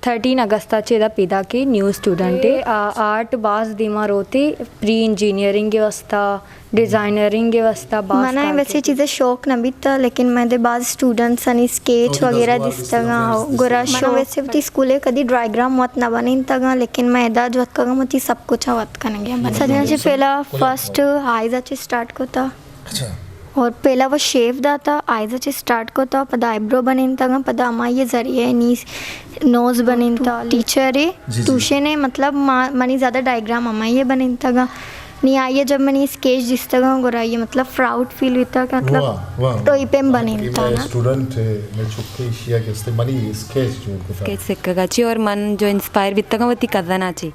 تھرٹین اگست ءَ چہ ادا پیداک اے، نیو اسٹوڈنٹ اے۔ آ، آرٹ باز دیما روت اے، پری انجینئرنگ ءِ واسطہ، ڈیزائنرنگ ءِ واسطہ باز منا کار ویسے کیت۔ چیزیں شوق نہ بیتا، لیکن میں دے باز اسٹوڈنٹس انی اسکیچ وغیرہ دیستگاں، گڑا منا شوق۔ ویسے وتی اسکول ءَ کدی ڈرائیگرام وت نہ بنینتگاں، لیکن میں ادا جو اتکگاں وتی سب کچھ وت کنگے بنینتگاں۔ سجنا چہ پہلا فرسٹ آئیز ءَ چہ اسٹارٹ کتا۔ اچھا۔ اور پہلا وہ شیپ داتا، آئیز ءَ چہ اسٹارٹ کتا، پدا آئی برو بنینتگاں، پدا ہمائی ذریعے نی نوز بنینتا۔ ٹیچر اے، جی، جی۔ ٹیوشن اے، مطلب ما-، منی زیادہ ڈائیگرام ہمائی بنینتگاں۔ نی آئی جب منی اسکیچ دیستگاں، گڑا آئی مطلب پراؤڈ فیل بیتا کہ مطلب واہ، واہ، تو واہ۔ اے پیم بنینتا کہ میں نا۔ اسٹوڈنٹ اے، میں چکے ایشیا کہ استے منی اسکیچ جوڑ کتا۔ اسکیچ سکگا چی اور من جو انسپائر بیتگاں وتی کزن ءَ چی۔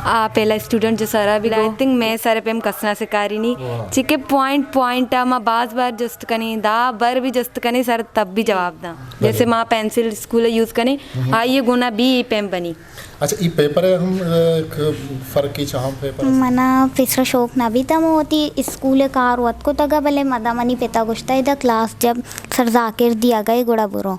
آ پہلا اسٹوڈنٹ جو سرا بھی، آئی تھنک میں سر پیم کس نہ سکارینی۔ واہ۔ چی کہ پوائنٹ پوائنٹ ءَ ما باز بار جست کنیں، دہ بر بھی جست کنیں سر تب بھی جواب داں۔ بلے۔ جیسے ما پینسل اسکول ءَ یوز کنیں، آئی گونا بھی اے پیم بنی۔ اچھا، اے پیپر ءَ ہم، آ، ایک فرقی چہ عام پیپر است؟ منا پیسرا شوق نہ بیتا، من وتی اسکول ءِ کار وت کتگا، بلے مدا منی پتا گوشتا ادا کلاس جب سر ذاکر دیگا اے گڑا برو۔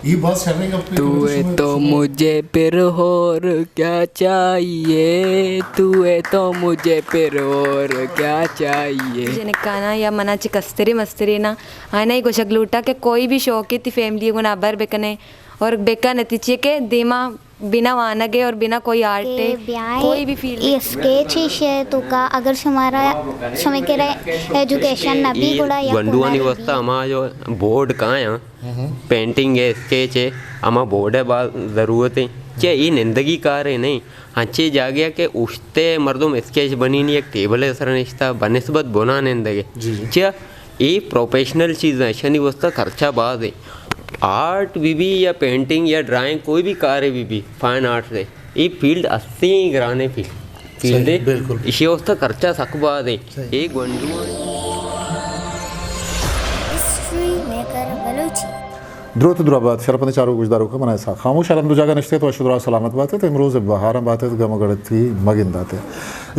اے باز شریں گپے کہ تو ہے تو مجھے پھر اور کیا چاہیے، تو ہے تو مجھے پھر اور کیا چاہیے۔ جنکانا یا منا چہ کسترے مسترے نا، آئینا اے گوشگ لوٹا کہ کوئی بھی شوق ہے تی فیملی گنا بر بکنے اور بکن تی چیئے کہ دیما بنا وانگ ءِ اور بنا کوئی آرٹ ءِ، کہ بیائے کوئی بھی فیلڈ ءِ۔ اسکیچ ایشی ءِ توکا اگر شمارا، شمے کرا ایجوکیشن نہ بی، گڑا یک گونڈوانی واسطہ ہما جو بورڈ کایاں، پینٹنگ ءِ، اسکیچ ءِ، ہما بورڈ ءِ باز ضرورت ایں۔ چہ اے نندگی کارے نہ ایں۔ انچیں جاگہے کہ اوشتے مردم اسکیچ بنینی، یک ٹیبل ءِ سرا نشتہ، بنسبت بنا نندگ ءِ۔ جی، جی۔ چہ اے پروفیشنل چیزاں، اشانی واسطہ خرچہ باز ایں۔ آرٹ بہ بی یا پینٹنگ یا ڈرائنگ، کوئی بھی کارے بہ بی، فائن آرٹس ءِ، اے فیلڈ استیں گرانیں فیلڈ، فیلڈ صحیح، ایں۔ بالکل۔ اشی واسطہ خرچہ سک باز ایں۔ صحیح۔ اے گونڈو ہسٹری میکر بلوچی۔ دروت درا بات، شرپندیں چاروک گوشداروکاں، من اسحاق خاموش الم دو جاگہ نشتے تو اشدرا سلامت بات ات، امروز بہاراں بات ات، گم گڑتی مگندات۔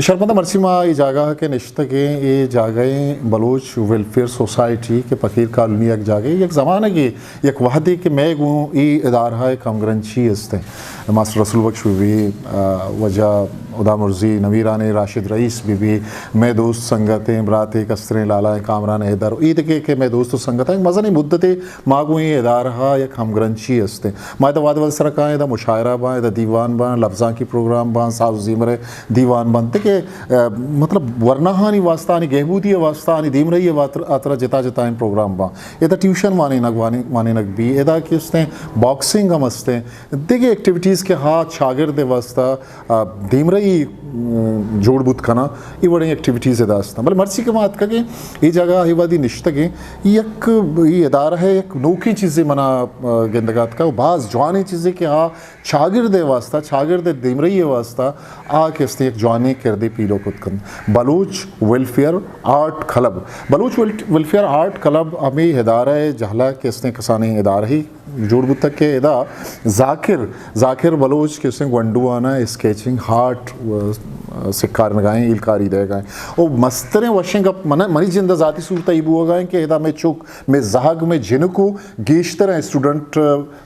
شرپندہ مرچی ما اے جاگہ کہ نشتگیں، اے جاگہ بلوچ ویلفیئر سوسائٹی کہ پکیر کالونی یک جاگہ، یک زمانگے، یک وہدے کہ مئے گوں اے ادارہ ءِ ہمگرنچی است ایں۔ ماسٹر رسول بخش بہ بی، آ، واجہ ہدا مرزی، نمیرانیں راشد رئیس بہ بی، مئے دوست سنگتیں، براتیں، کستریں لالائیں کامران حیدر، اے دگہ کہ مئے دوست و سنگتاں، یک مزنیں مدتے ما گوں اے ادارہ ءَ یک ہمگرنچی است ایں۔ ما ادا وہد وہد سرا کائیں، ادا مشاعرہ باں، ادا دیوان باں، لبزانکی پروگرام باں، ساز و زیمر ءِ دیوان باں، دگہ، آ، مطلب ورناہانی واسطہ، آنی گہبودی ءِ واسطہ، آنی دیمرئی ءِ واتر-، ہاترا جتا جتائیں پروگرام باں۔ ادا ٹیوشن وانینگ، وانی-، وانینگ بی، ادا کہ است ایں باکسنگ ہم است ایں، دگہ ایکٹیویٹیز کہ ہا چاگرد ءِ واسطہ، آ، دیمرئی، م، جوڑ بوت کناں، اے وڑیں ایکٹیویٹیز ادا است ایں۔ بلے مرچی کہ ما اتکگیں، اے جاگہ ءَ اے وہدی نشتگیں، یک، اے ادارہ ءِ یک نوکیں چیزے منا، آ، گندگ ءَ اتکا و باز جوانیں چیزے کہ ہا چاگرد ءِ واسطہ، چاگرد ءِ دیمرئی ءِ واسطہ آ کہ است ایں یک جوانیں کردے پیلو کت کنت۔ Baloch welfare art club, Baloch wel-, welfare art club ہمے ادارہ ءِ جہلا کہ است ایں کسانیں ادارہے جوڑ بوتگ کہ ادا ذاکر، ذاکر بلوچ کہ است ایں گونڈواناں اسکیچنگ آرٹ، آ، سکارنگائیں، ہیلکاری دئیگائیں۔ او مستریں وشیں گپ من، منی جند ءِ ذاتی صورت ءَ اے بوگائیں کہ ادا مئے چک، مئے زہگ، مئے جنکو گیشتر اسٹوڈنٹ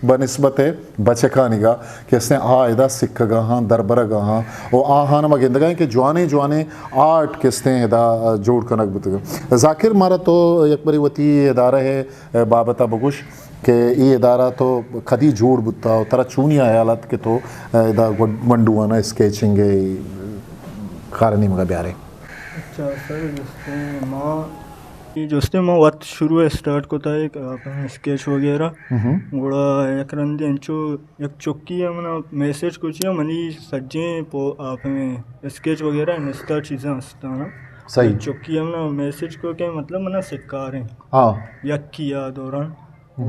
بہ نسبت بچکانیگا کہ است ایں آ ادا سکگا ہاں، دربرگا ہاں، و آہاں ما گندگا ایں کہ جوانیں جوانیں آرٹ کہ است ایں ادا جوڑ کنگ بوتگ۔ ذاکر، مارا تو یک بری وتی ادارہ ءِ بابت ءَ بگوش کہ اے ادارہ تو کدی جوڑ بوتا و ترا چونی ہیال ات کہ تو ادا گونڈواناں اسکیچنگ ءِ کار ءِ نیمگا بیارے؟ اچھا سر، جستے ما، اے جستے ما وت شروع اسٹارٹ کتا ایک، آ، اسکیچ وغیرہ۔ گڑا یک رندے انچو یک چکی ءَ منا میسج کچیا، منی سجیں پو-، آ، اسکیچ وغیرہ نستا چیزاں استاں۔ صحیح۔ یک چکی ءَ منا میسج کو کہ مطلب منا سکاریں۔ ہاں۔ یکی آ دوران۔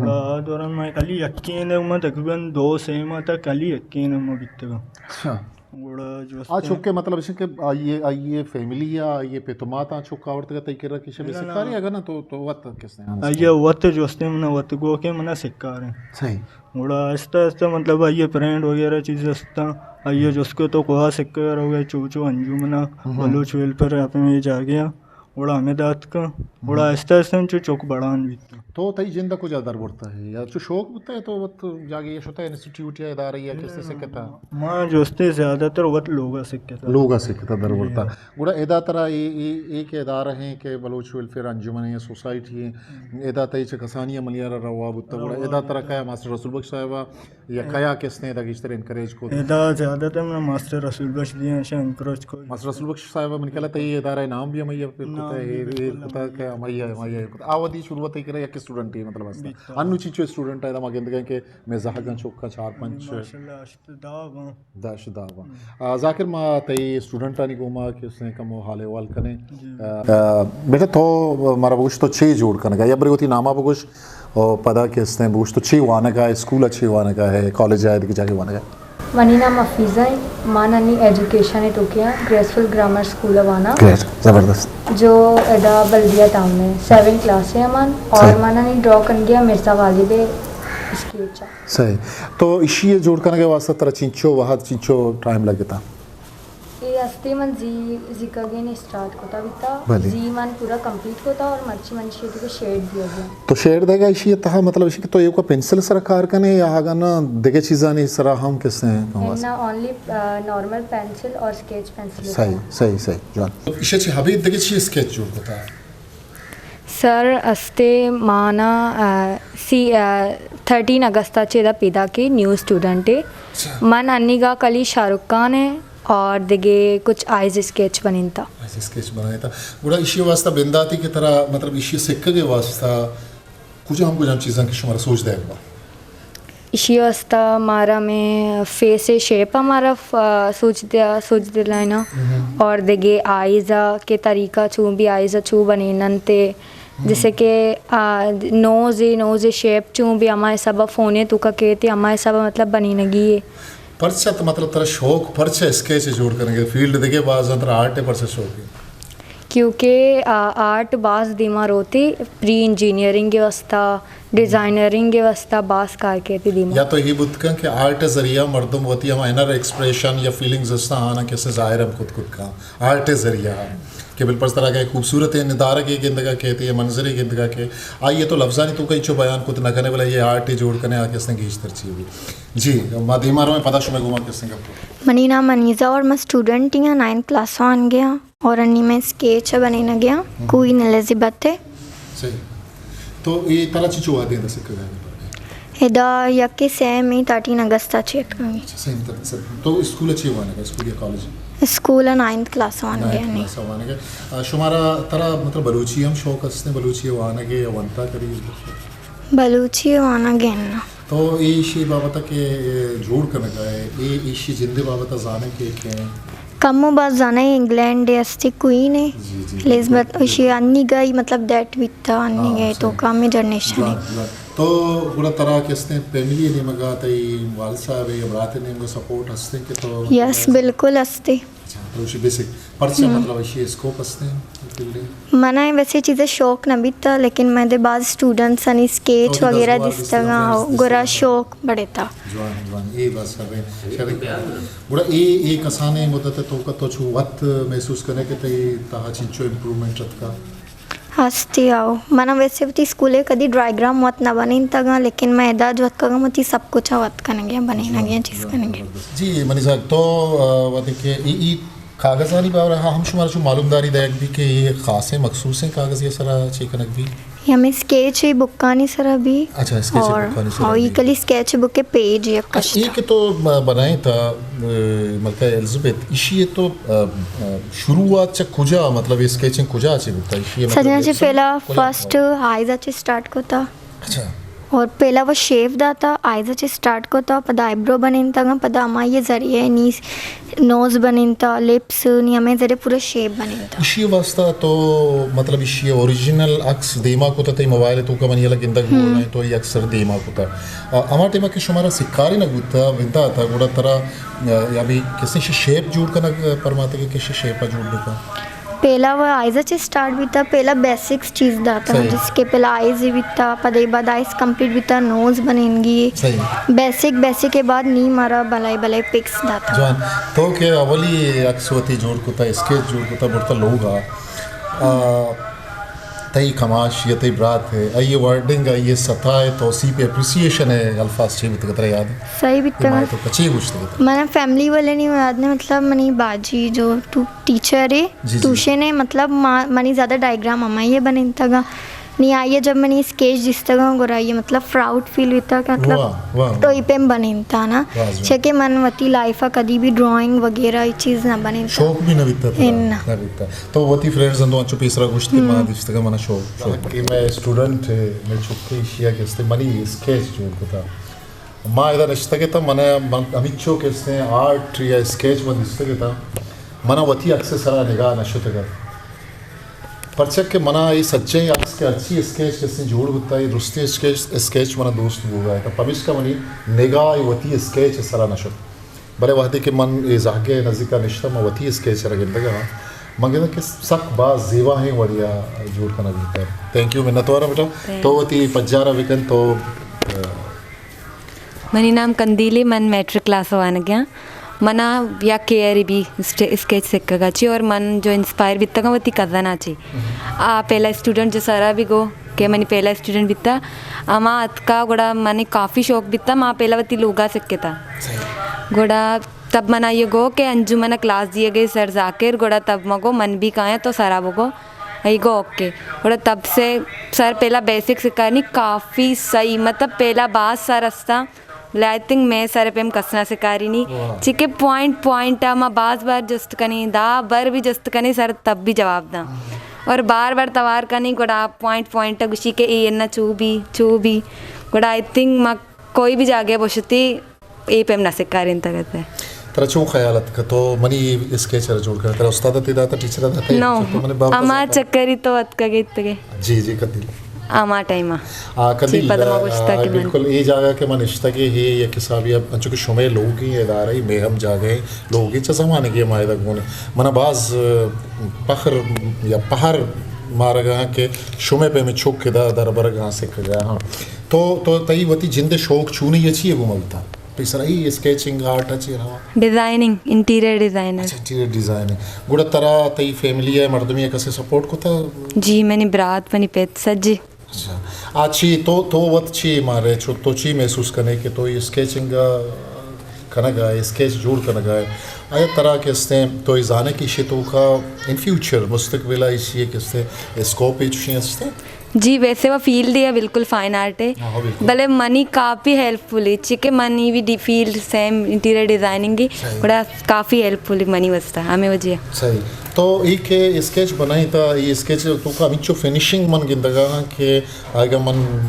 گڑا آ دوران ما کلی یکین ءَ، ما تقریباً دو سے ماہ تک کلی یکین ءَ ما بیتگاں۔ اچھا۔ گڑا جو آ است ایں۔ چکے مطلب اش کہ آئی، آئی فیملی یا آئی پت و مات آ چکا آورتگا تئی کرا کہ شبی نہ، نہ۔ سکاری اگاں نہ تو، تو وت کس نے آئی وت جو است ایں منا وت گو کہ منا سکاریں۔ صحیح۔ گڑا آہستہ آہستہ مطلب آئی فرینڈ وغیرہ چیز استاں، آئی جست کو تو کہا سکے روگے چو چو انجمنا بلوچ ویلفیئر اپنے جاگے آ۔ گڑا ہمے داتکاں، گڑا آہستہ آہستہ انچو چک بڑان بیت۔ تو تئی جند ءَ کجا در برتا ہے؟ یا چو شوق بوتا ہے تو وت جاگے یا شتا انسٹیٹیوٹ یا ادارہ یا کسے سکتا؟ ما جستے زیادہ تر وت لوگا سکتا۔ لوگا سکتا در برتا۔ گڑا ادا ترا اے، اے، اے کہ ادارہ ہیں کہ بلوچ ویلفیئر انجمن ہیں، سوسائٹی ہیں، ادا تئی چہ کسانی ءَ منی ءَ را روا بوتا، گڑا ادا ترا کیا ماسٹر رسول بخش صاحب ءَ یا کیا کس نے ادا گیشتر انکریج کو؟ ادا زیادہ تر من ماسٹر رسول بخش دیاں شا انکریج کو۔ ماسٹر رسول بخش صاحب ءَ من کلا تئی ادارہ نام بھی ہمائی پہ کتا ہے، ایر کتا کہ ہمائی، ہمائی کتا۔ آ وتی شروعات ہی کرے یک اسٹوڈنٹ ہی مطلب ہستا۔ انو چیچو اسٹوڈنٹ ہے، ادا ما گندگا کہ میں زہگاں چوکا چار پنچ۔ ماشاءاللہ، ہشت دہ گاں۔ دہ ہشت دہ گاں۔ آ، ذاکر، ما تئی اسٹوڈنٹانی گوما کہ اس نے کمو حال احوال کنے۔ آ، بیٹا تو مارا بگوش تو چے جوڑ کنگا؟ یا برے وتی ناما بگوش۔ او پدا کہ اس نے بگوش تو چے وانگا ہے، اسکول چے وانگا ہے، کالج آئے دگہ جاگہ وانگا ہے؟ منی نام حفیظہ ہے، ما ننی ایجوکیشن ٹوکیاں گریسفل گرامر اسکول وانا۔ گریٹ، زبردست۔ جو ادا بلدیہ ٹاؤن ہے، سیون کلاس ہے من، اور صحیح۔ ما ننی ڈرا کنگیا مرزا غالب ہے اسکیچ۔ صحیح۔ تو اشی جوڑ کنگ واسطہ ترا چنچو وہد، چنچو ٹائم لگتا؟ اے ہستے من زی، زیکگین اسٹارٹ کتا بیتا۔ بلے۔ زی من پورا کمپلیٹ کتا اور مرچی من شیڈ کو شیڈ دیا گیا۔ تو شیڈ دے گا اشی تہا مطلب اشی کہ تو ایوکا پنسل سرا کار کنے یا اگا نا دگہ چیزانی سرا ہم کس نے کم واسطہ؟ نا، اونلی، آ، نارمل پنسل اور اسکیچ پنسل۔ صحیح، صحیح، صحیح، جوان۔ تو اشی چی حبی دگہ چی اسکیچ جوڑ کتا؟ سر، استے مانا، آ، سی، آ، تھرٹین اگست چہ ادا پیداک اے، نیو اسٹوڈنٹ اے۔ اچھا۔ من انیگا کلی شاہ رخ خان اے اور دگہ کچھ آئیز اسکیچ بنینتا۔ آئیز اسکیچ بنائینتا۔ گڑا اشی واسطہ بنداتی کہ ترا، مطلب، اشی سکگے واسطہ کجام کجام چیزاں کہ شمارا سوج دیگ با؟ اشی واسطہ مارا میں فیس شیپ ہمارا ف-، سوج دیا، سوج دلائنا۔ اور دگہ آئیز کے طریقہ چون بھی آئیز چو بنیننتے۔ جیسے کہ، آ، نوز اے، نوز اے شیپ چون بھی ہما حسابا فونے توکا کیتے، ہما حسابا مطلب بنینگی اے۔ پرچا تو مطلب ترا شوق پرچا اسکیچ جوڑ کنگے؟ فیلڈ دگہ باز انت، ترا آرٹ پرچا شوق اے؟ کیونکہ، آ، آرٹ باز دیما روتی، پری انجینئرنگ واسطہ، ڈیزائنرنگ واسطہ باز کار کیتی دیما۔ یا تو یہ بوت کن کہ آرٹ ذریعہ مردم وتی ہما انر ایکسپریشن یا فیلنگز استا آنا کسے ظاہر ہم کت کت کن۔ آرٹ ذریعہ کہ بالپرز ترا کہ خوبصورت ندارگے گندگا کیتے یا منظرے گندگا کے، آئیے تو لفظانی توکا ہچو بیان کت نہ کنے، بلے یہ آرٹ جوڑ کنے آ کسے گیشتر چی بھی۔ جی، ما دیما رویں پدا شمے گوما کسے گپ کو۔ منی نام انیزہ اور میں اسٹوڈنٹ ہی ہاں، نائنتھ کلاس وان گیا اور انی میں اسکیچ بنینگیا، کوئین الزبتھ ہے۔ صحیح۔ تو اے ترا چنچو وہدے ادا سکگا ہے؟ ادا یکے سیم اے، تھرٹین اگست ء چہ اتکگیں۔ اچھا، سیم تھرٹین۔ تو اسکول ء چے وانگ ء؟ اسکول یا کالج؟ اسکول ء نائنتھ کلاس وانگ ء نائنتھ نے۔ کلاس ء وانگ ء۔ آ، شمارا ترا مطلب بلوچی ہم شوق است، بلوچی ء وانگ ء یا ونتا کدی؟ بلوچی ء وانگ ء نہ۔ تو اے ایشی بابت ء کہ جوڑ کنگ ء اے، ایشی جند ء بابت ء زانگ کہ کئے؟ کم و باز زاناں، انگلینڈ ء ہستی کوئین ء، جی، جی، الزبتھ، جی۔ ایشی انی گئی مطلب ڈیتھ بیتا، انی ہاں، گئی تو صحیح۔ کم جنریشن جوان، ہے۔ جوان۔ تو گڑا ترا کہ ہستیں فیملی ء نیمگا تئی والد صاحب ء یا برات ء نیمگا سپورٹ ہستیں کہ تو یس، بالکل ہستی۔ اچھا، تو ایشی بیسک پرچہ ہم۔ مطلب ایشی اسکوپ ہستیں فیلڈ ء؟ منا ویسے چیزیں شوق نہ بیتا، لیکن میں دے بعض اسٹوڈنٹس انی اسکیچ تو وغیرہ دستوار دیستگاں، دیستگاں، گڑا دیستگاں۔ شوق بڑھتا۔ جوان، جوان، اے بس شریں، شریں۔ گڑا اے، اے کسانیں مدت ء توکا تو چو وت محسوس کنے کہ تئی تہا چنچو امپروومنٹ اتکا؟ ہستی آؤ۔ منا ویسے وتی اسکول ء کدی ڈرائیگرام وت نہ بنینتگاں، لیکن میں ادا جو اتکگاں وتی سب کچھ ء وت کنگے، بنینگے، جوان، چیز جوان، کنگے۔ زبردست۔ جی، منی زاگ تو، آ، وتی کہ ای، ای کاغذانی بارہ ء ہم شمارا چو معلومداری دئیگ بی کہ اے خاصیں مخصوصیں کاغذے ء سرا چے کنگ بی؟ اے ہمے اسکیچ ء بکانی سرا بی۔ اچھا، اسکیچ ء اور بکانی سرا ہاں، بی۔ ای کلی اسکیچ بک ء پیج یک اچھا، اے کشتا۔ کہ تو ب-، بنائیں تا، ا، ملکہ الزبتھ، ایشی ء تو، ا، ا، شروعات چہ کجا، مطلب اسکیچنگ کجا چہ بوتا؟ ایشی ء مطلب سجنا چہ ایکشن پہلا کجا فرسٹ آئیز ء چہ سٹارٹ کتا۔ اچھا۔ اور پہلا وہ شیپ داتا، آئیز چہ سٹارٹ کتا، پدا آئی برو بنینتگاں، پدا ہمائی ذریعے نی نوز بنینتا، لپس، نی ہمے ذریعے پورا شیپ بنینتا۔ اشی واسطہ تو مطلب اشی اوریجنل عکس دیما کتا، تئی موبائل توکا منی یلا گندگ بوگ ء تو ای عکس سر دیما کتا۔ آ، ہما ٹائما کہ شمارا سکاری نہ بوتا، بنداتا، گڑا ترا، آ، یا بھی کسے شیپ جوڑ کنگ پرماتے کہ کسے شیپ جوڑ بکا؟ پہلا وہ آئیز چہ سٹارٹ بیتا، پہلا بیسکس چیز داتا، صحیح۔ جس کے پہلا آئیز ہی بیتا، پدا بعد آئیز کمپلیٹ بیتا، نوز بنینگی۔ صحیح۔ بیسک، بیسک کے بعد نی مارا بلائی بلائی پکس داتا۔ جوان، تو کہ اولی عکس وتی جوڑ کتا، اسکیچ جوڑ کتا، برتا لوگا۔ آ، تئی کماش یا تئی برات ہے، آئی ورڈنگ، آئی ستا ہے، توصیف، اپریسیشن ہے، الفاظ چی بیتگ ترا یاد ہے؟ صحیح بیتگ۔ ما تو کچی گوشتگ؟ من فیملی والے نہیں یاد نے، مطلب منی باجی جو ٹو-، ٹیچر ہے، جی، جی۔ ٹیوشن ہے، مطلب ما-، منی زیادہ ڈائیگرام ہمائی ہے بنینتگا۔ نی آئی ءَ جب منی اسکیچ دیستگاں، گڑا آئی ءَ مطلب پراؤڈ فیل بیتا کہ مطلب واہ، واہ، تو واہ۔ ای پیم بنینتا نا۔ واہ، واہ۔ چہ کہ من وتی لائف ءَ کدی بھی ڈرائنگ وغیرہ ای چیز نہ بنینتا۔ شوق بھی نہ بیتا ترا؟ انا۔ نہ بیتا۔ تو وتی فرینڈز اندو انچو پیسرا گوشت کہ ما دیستگاں منا شوق، شوق۔ کہ میں اسٹوڈنٹ ہے، میں چکے ایشیا کہ استے منی اسکیچ جوڑ کتا۔ ما ادا نشتگ اتاں، من، من ہمینچو کہ استیں آرٹ یا اسکیچ من دیستگ اتاں، منا وتی عکس ءِ سرا نگاہ نہ شتگ ات۔ پرچا کہ منا اے سجہیں عکس کہ ہرچی اسکیچ کہ استیں جوڑ بوتا، اے درستیں اسکیچ، اسکیچ منا دوست بوگا اتاں، پمیشکا منی نگاہ اے وتی اسکیچ ءِ سرا نہ شت۔ بلے وہدے کہ من اے زہگ ءِ نزیکا نشتاں، من وتی اسکیچ ءَ را گندگا آں، من گنداں کہ سک باز زیباہیں وڑیا جوڑ کنگ بوتا۔ تھینک یو، منتوار آں بیٹا۔ تھینک۔ تو وتی پجارا بکن تو، منی نام کندیلی، من میٹرک کلاس ءَ وانگیاں۔ منا یک اے آر ای بی اسٹ-، اسکیچ سکگا چی اور من جو انسپائر بیتگاں وتی کزن ءَ چی۔ آ پہلا اسٹوڈنٹ جو سرا بھی گو کہ منی پہلا اسٹوڈنٹ بیتا، اما اتکا گڑا منی کافی شوق بیتا، ما پہلا وتی لوگا سکتا۔ گڑا تب من آئیے گو کہ انجمن کلاس دیے گئے سر ذاکر، گڑا تب مگو من بھی کایا تو سرا بگو۔ ای گو اوکے۔ گڑا تب سے سر پہلا بیسک سکھانی کافی صحیح، مطلب پہلا باز سر استا، بلے آئی تھنک میں سر پیم کس نہ سکھاری نی۔ واہ۔ چکے پوائنٹ پوائنٹ ما باز بار جست کنی، دا بر بھی جست کنی سر تب بھی جواب دا۔ اور بار بار توار کنی گڑا پوائنٹ پوائنٹ گوشی کہ اے نہ چو بھی، چو بھی۔ گڑا آئی تھنک ما کوئی بھی جاگہ بوشتی اے پیم نہ سکارینتگ ات۔ ترا چون خیال اتک تو منی اسکیچ ءَ جوڑ کن؟ ترا استاد ءَ تئی داتا، ٹیچر ءَ داتا؟ نو، تو منی بابا اما زاتا۔ چکری تو اتکگ اتگے۔ جی، جی، کدیل۔ اما ٹائم ءَ۔ آ، کدیل، چی پدا ما آ، گوشتا کہ من بالکل اے جاگہ کہ من نشتگ اے، اے یک حسابی ءَ انچو کہ شمے لوگی ادارہ ای، مے ہم جاگہ ای، لوگی چہ زمانگی ما ادا گون۔ منا باز، آ، فخر یا پہر مارگا کہ شمے پہ میں چک ادا در برگا سکگا ہاں۔ تو، تو تئی وتی جند ءِ شوق چونی ءَ چی ءَ گوما بوتا؟ پیسرا ای اسکیچنگ آرٹ ءَ چی علاوہ؟ Designing, interior designer. اچھا، انٹیریئر ڈیزائننگ۔ گڑا ترا تئی فیملی ءَ مردمی ءَ کسے سپورٹ کتا؟ جی، منی برات، منی پت، سجی۔ اچھا۔ آ چی تو، تو وت چی مارے، چو تو چی محسوس کنے کہ تو اسکیچنگ کنگا، اسکیچ جوڑ کنگا، آیا ترا کہ استیں تو ای زانے کہ ایشی توکا ان فیوچر، مستقبل ءَ ایشی کہ استیں اسکوپ ءَ چوشیں استیں؟ جی، ویسے وہ فیلڈ ہے بالکل فائن آرٹ ہے۔ ہاں، ہاں، بالکل۔ بلے منی کافی ہیلپ فل ہے، چکے منی بھی ڈی-، فیلڈ سیم انٹیریئر ڈیزائننگ ہے، صحیح۔ گڑا کافی ہیلپ فل ہے منی واسطہ، ہمیں وجہ۔ صحیح۔ تو ای کہ اسکیچ بنائی تا، ای اسکیچ توکا ہمینچو فنیشنگ من گندگا ہاں کہ آگا من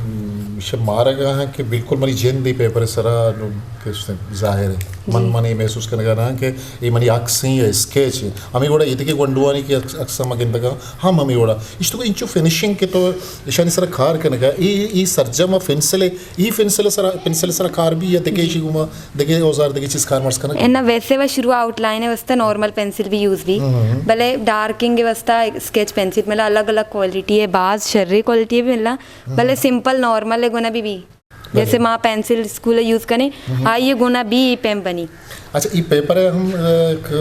شب مارگا ہاں کہ بالکل منی جند ای پیپر سرا نو کہ ظاہر ہے۔ من، جی۔ من ای محسوس کنگا نہ کہ ای منی عکس ہیں یا اسکیچ ہیں۔ ہمیں وڑا ایدگہ گونڈوانی کہ عکس، عکس ہم گندگا ہم ہمیں وڑا۔ اشتو انچو فنیشنگ کہ تو اشانی سرا کار کنگا، ای، ای سرجم پنسل ہے، ای پنسل سرا، پنسل سرا کار بھی یا دگہ، جی۔ ایشی گوما دگہ اوزار، دگہ چیز کار مرز کنگا؟ انا ویسے وہ شروع آؤٹ لائن ہے واسطے نارمل پنسل بھی یوز بھی۔ ہم، ہم۔ بلے ڈارکنگ واسطے اسکیچ پنسل ملا الگ الگ کوالٹی ہے، باز شریں کوالٹی ہے بھی ملا۔ ہم۔ بلے سمپل نارمل ہے گونا بھی بھی۔ جیسے ما پینسل اسکول یوز کنے، آئی گونا بھی ای پیم بنی۔ اچھا، ای پیپر ہے ہم، آ، ایک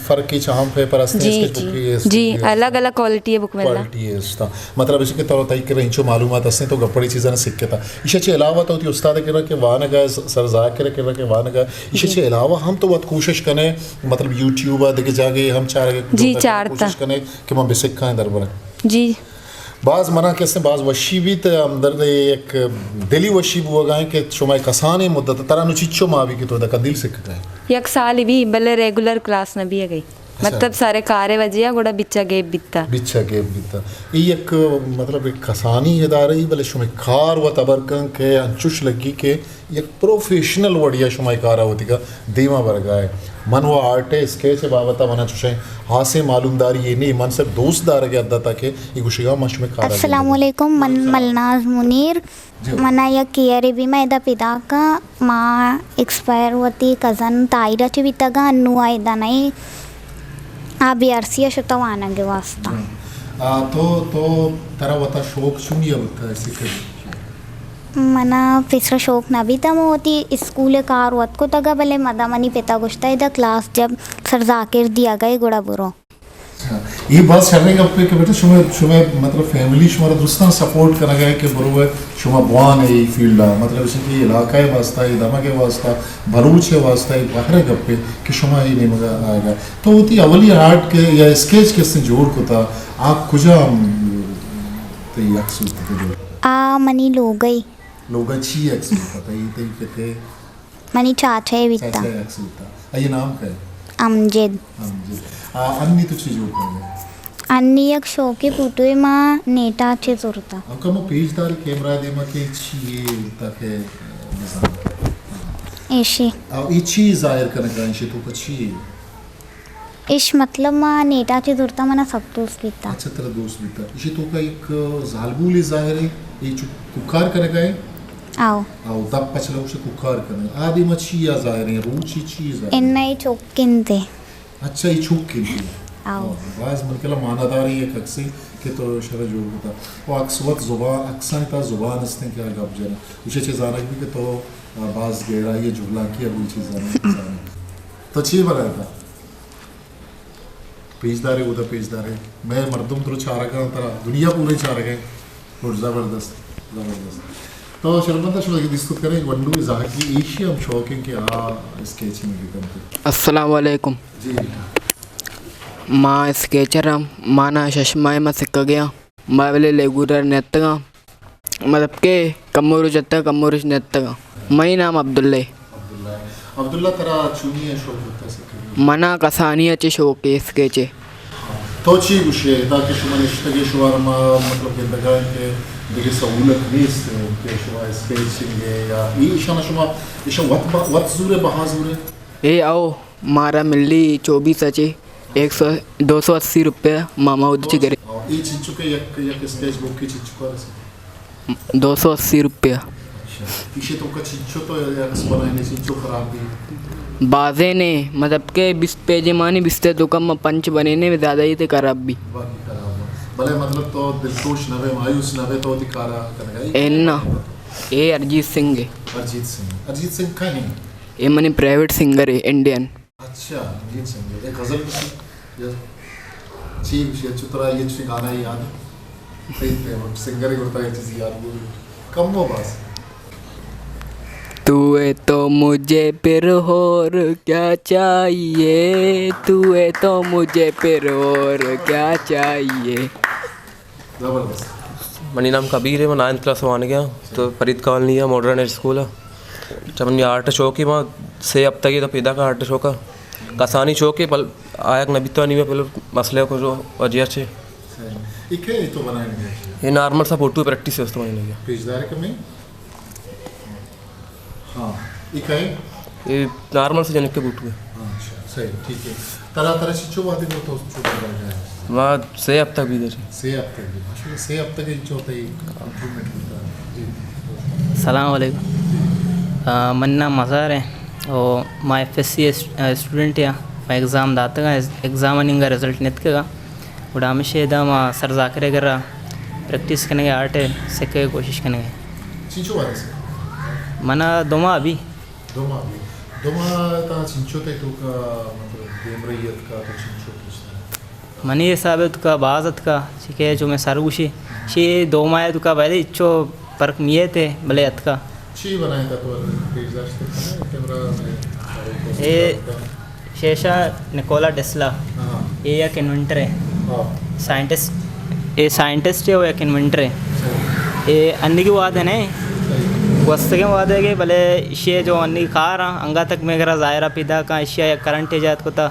فرقی چاہم پیپر ہستے، جی، اسکیچ بک جی۔ جی، الگ الگ کوالٹی ہے بک ملنا۔ کوالٹی ہے اس تا۔ مطلب اسے کہ تو تئی کرا انچو معلومات ہستے تو گپڑی چیزاں سکھتا۔ ایشا چے علاوہ تو تی استاد کرا کہ وانگا، سر ذاکر کرا کہ وانگا۔ ایشا چے علاوہ ہم تو وت کوشش کنے، مطلب یوٹیوب آ دگہ جاگے ہم چارگے، جی، چارتا۔ کوشش کنے کہ من بسکھاں دربرا۔ جی۔ باز منا کسے باز وشی بیت، ہمدرد یک دلی وشی بوگا ہے کہ شما کسانیں مدت ترا نو چچو ما بھی کہ تو دا کندیل سکھگا ہے۔ یک سال بھی بلے ریگولر کلاس نہ بھی گئی۔ اچھا۔ مطلب سارے کارے وجہ گڑا بچا گیپ بیتا۔ بچا گیپ بیتا۔ ای یک مطلب یک کسانی ادارہ ای بلے شما کار و تبر کن کہ انچوش لگی کہ یک پروفیشنل وڑیا شما اے کارا وتیگا دیما برگا ہے۔ من و آرٹ اسکیچ بابتا منا چوشیں ہاسیں معلومداری اے نی، من صرف دوست دارگ حد تاکہ اے گوشگا من شما کارا السلام علیکم، من ملناز منیر۔ جی۔ منا یک ایئر بی ما ادا پیداکا، ما ایکسپائر وتی کزن طاہرہ چی بیتگا، انو آ ادا نئی، آ بی آر سی شتا وانگ واسطہ۔ ہم۔ آ، تو، تو ترا وتا شوق چونی بوتا اسکیچ؟ منا پیسرا شوق نہ بیتا، من وتی اسکول کار وت کتگا، بلے مدا منی پتا گوشتا ادا کلاس جب سر ذاکر دیگا گڑا برو۔ اچھا، اے باز شریں گپے کہ بیٹا شما، شما مطلب فیملی شمارا درستاں سپورٹ کنگا اے کہ برو اے، شما بوان اے اے فیلڈا، مطلب اش کہ علاقہ ءِ واسطہ، اے دمگ ءِ واسطہ، بلوچ ءِ واسطہ اے بہر ءِ گپے کہ شما اے نیمگا آئیگا۔ تو وتی اولی آرٹ کہ یا اسکیچ کہ استیں جوڑ کتا، آ کجا تئی عکس بوتا؟ آ منی لوگئی۔ لوگا چی عکس بوتا؟ تئی، تئی پتے؟ منی چاچا ءِ بیتا۔ چاچا ءِ عکس بوتا۔ آئی نام کئے؟ امجد۔ امجد۔ آ، انی تو چی جوڑ کنگا ئے؟ انی یک شوقی فوٹوے ما نیٹا چہ زرتا۔ او کمو پیش دار کیمرہ دیما کہ چی اے تاکہ بزان۔ ایشی۔ او اے چی ظاہر کنگا، ایشی توکا چی اے؟ اش مطلب ما نیٹا چہ زرتا، منا سک دوست بیتا۔ اچھا، ترا دوست بیتا۔ ایشی توکا یک زالبولے ظاہر اے، اے چو کوکار کنگا اے؟ آؤ۔ آؤ، دپ پچ لوش کوکار کنگا۔ آ دیما چی آ ظاہر اے؟ روچے چی ظاہر اے؟ اناں اے چوک انت۔ اچھا، اے چوک انت۔ آؤ۔ آؤ، باز من کلا معنی داریں یک عکسے کہ تو شرا جوڑ کتا۔ او عکس وت زبان، عکسانی تہا زبان استیں کہ آ گپ جناں۔ ایشی چہ زانگ بی کہ تو، آ، باز گہرائی جغلانکی ءَ بی چیزاں زانے۔ تو چی بنائے تا؟ پیش دارے، اودا پیش دارے۔ مئے مردم درو چارگا، ترا دنیا پورے چارگا۔ گڈ، زبردست، زبردست۔ تو شرمندہ شما کہ دیست کت کنے، گونڈو زہگی ایشی ہم شوق ایں کہ آ اسکیچنگ بکنت۔ السلام علیکم۔ جی۔ ما اسکیچر ہم، مانا شش ماہ ما سکگیا۔ ما بلے لیگورر نیتگاں۔ مطلب کہ کمو روچ اتگاں، کمو روچ نیتگاں۔ منی نام عبداللہ۔ عبداللہ۔ عبداللہ، ترا چونی ءَ شوق بوتا سکگی؟ منا کسانی ءَ چہ شوق اے اسکیچ ءِ۔ تو چی گوشے، ادا کہ شما نشتگے، شمارا ما مطلب گندگا ایں کہ دگہ سہولت نیست کہ شما اسکیچنگ ءَ یا ایشانا شما، ایشاں وت با-، وت زورے، بہا زورے؟ اے او، مارا ملی چوبیس ءَ چہ ایک سو، دو سو اسی روپیہ ماما اود چہ گرے۔ ہاں، اے چنچو کہ یک، یک اسکیچ بک ءَ چنچو کا رسے؟ دو سو اسی روپیہ۔ اچھا۔ ایشی توکا چنچو تو عکس بنائینے، چنچو خراب بی؟ بازینے، مطلب کہ بیست پیجے مانی، بیست ءِ توکا ما پنچ بنینے، زیادہ ہی تے خراب بی۔ باقی خراب بی۔ بلے مطلب تو دلخوش نہ بے، مایوس نہ بے، تو وتی کارا کنگا اے؟ اے نہ، اے ارجیت سنگھ اے۔ ارجیت سنگھ۔ ارجیت سنگھ کئے ایں؟ اے منی فیوریٹ سنگر اے، انڈین۔ اچھا، رنگین سنگے۔ ایک غزل کسی؟ یا چی گوشی، اچھا، ترا یہ چی گانا یاد ہے؟ صحیح تے، سنگر کو ترا یہ چیز یاد بول۔ کم ہو بس۔ تو ہے تو مجھے پھر اور کیا چاہیے، تو ہے تو مجھے پھر اور کیا چاہیے۔ زبردست۔ منی نام کبیر اے، من نائنتھ کلاس ءَ وانگ ءَ آں، تو فرید کالونی ءَ ماڈرن ہائی اسکول ءَ۔ تو منی آرٹ ءِ شوق اے، ما سے ہفتگے تو پیداک آں آرٹ ءِ شوق ءَ۔ کسانی شوق اے، بل آیگ نہ بیتگ، نی مئے پل مسئلہ کجو وجہ چے۔ صحیح۔ اے کئے تو بنائینگ ءَ ئے؟ اے نارمل سا فوٹو پریکٹس ءِ واسطہ بنائینگ ءَ آں۔ پیش دار کمیں؟ ہاں، اے کئے؟ اے نارمل سے جنک کے بوٹو ہے۔ ہاں، اچھا، صحیح، ٹھیک ہے۔ ترا، ترا چنچو وہدے گو تو چو بڑا جائے؟ ما سے ہفتہ بی در۔ سے ہفتہ بی، ماشاءاللہ، سے ہفتہ کے انچو تئی امپروومنٹ بوتا۔ جی۔ السلام علیکم۔ جی۔ آ، من نام مزار ہے۔ او ما ایف ایس سی اس-، اسٹوڈنٹ ہاں۔ ما ایگزام داتگا، ایگزام انگا رزلٹ نیتکگا۔ گڑا ہمیشہ ادا ما سر ذاکر ءِ کرا پریکٹس کنگ ءَ، آرٹ ءِ سکگ ءِ کوشش کنگ ءَ۔ چنچو وہد ئے سکگ؟ منا دو ماہ بی۔ دو ماہ بی۔ دو ماہ تا چنچو تئی توکا مطلب دیمرئی اتکا، تو چنچو پیش دارے؟ منی حساب ءِ توکا باز اتکا، چکہ جو مئے سر گوشی، شی دو ماہ ءِ توکا باید انچو فرق میت، بلے اتکا۔ چی بنائینتا تو پیش داشت کنا کیمرہ میں؟ اے شیشہ نکولا ٹیسلا۔ ہاں۔ اے یک انوینٹر ہے۔ ہاں۔ سائنٹسٹ، اے سائنٹسٹ ہے، وہ یک انوینٹر ہے۔ صحیح۔ اے انگی وہد ہے نہیں۔ صحیح۔ گوستگیں وہد ہے کہ بلے شی جو انگی کار ہیں، انگا تک میں کرا ظاہرہ پیدا کاں، اشیا یک کرنٹ ایجاد کتا،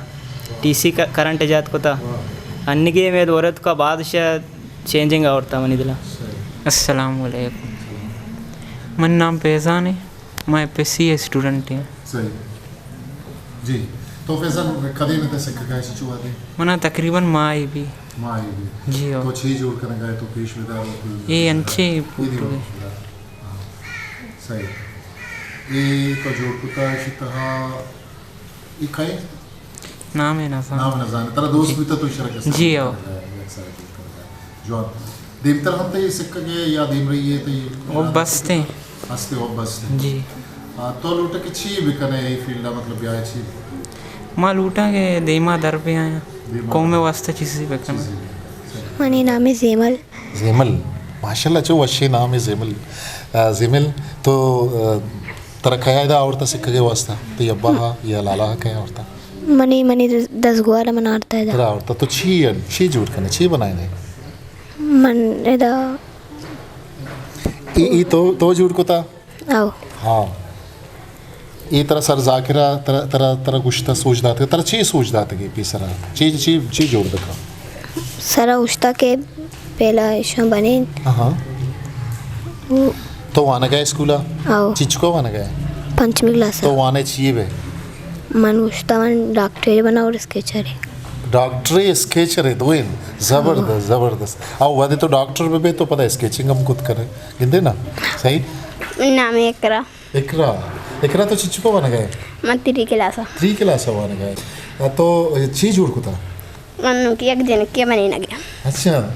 ڈی سی کا-، کرنٹ ایجاد کتا۔ ہاں۔ انگی میں دورت کا بعد شی چینجنگ آورتا منی دلا۔ صحیح۔ السلام علیکم۔ من نام فیضان ہے، میں ایف ایس سی اسٹوڈنٹ ہیں۔ صحیح۔ جی۔ تو فیضان، کدے میں تے سکگا ئے، چنچو وہدے؟ منا تقریباً ماہ بی۔ ماہ بی۔ جی ہاں۔ تو چی جوڑ کنگا ئے، تو پیش بدار۔ اے انچے اے پوٹو ہے۔ ہاں۔ صحیح۔ اے تو جوڑ کتا، اشی تہا اے کئے؟ نام ءَ نہ زاناں۔ نام نہ زاناں۔ ترا دوست بیتا تو اشرا کسا جی، ہو۔ یک سال جوڑ کرتا۔ جوان۔ دیمتر ہم تئی سکگ ءَ یا دیمرئی ءَ تئی؟ او بس تے۔ ہستے او بس تے۔ جی۔ آ، تو لوٹا کہ چی بکنے اے فیلڈ ءَ، مطلب بیا چی؟ ما لوٹاں کہ دیما در بیایاں۔ قوم ءِ واستہ چیزے بکن۔ منی نام زیمل۔ زیمل، ماشاءاللہ، چو وشیں نامے زیمل۔ آ، زیمل، تو، آ، ترا کیا ادا آورتا سکھگ ءِ واستہ؟ تئی ابا ہا یا لالا ہا کیا آورتا؟ منی، منی دز-، دزگوار من آورتا ادا۔ ترا آورتا، تو چی، چی جوڑ کنے، چی بنائینے؟ من ادا ای، ای تو، تو جوڑ کتا؟ او۔ ہاں۔ ای ترا سر ذاکرہ، ترا، ترا، ترا گوشتا سوج داتگ، ترا چی سوج داتگ ای پیسرا؟ چی، چی، چی جوڑ بکا؟ سرا گوشتا کہ پہلا ایشاں بنین۔ ہاں۔ تو وانگا اسکولا؟ او۔ چیچکو وانگا؟ پنچمی کلاس۔ تو وانے چی بے؟ من گوشتا من ڈاکٹرے بنا اور اسکیچرے۔ ڈاکٹرے اسکیچرے دوئیں۔ زبردست، زبردست۔ او وہدے تو ڈاکٹر بہ بے تو پدا اسکیچنگ ہم کت کرے۔ گندے نا؟ صحیح؟ نام اقرا۔ اقرا۔ اقرا تو چچکو وانگا ہے؟ من تری کلاس۔ تری کلاس وانگا ہے۔ آ، تو چی جوڑ کتا؟ من نوکی یک جنکے بنینگے۔ اچھا۔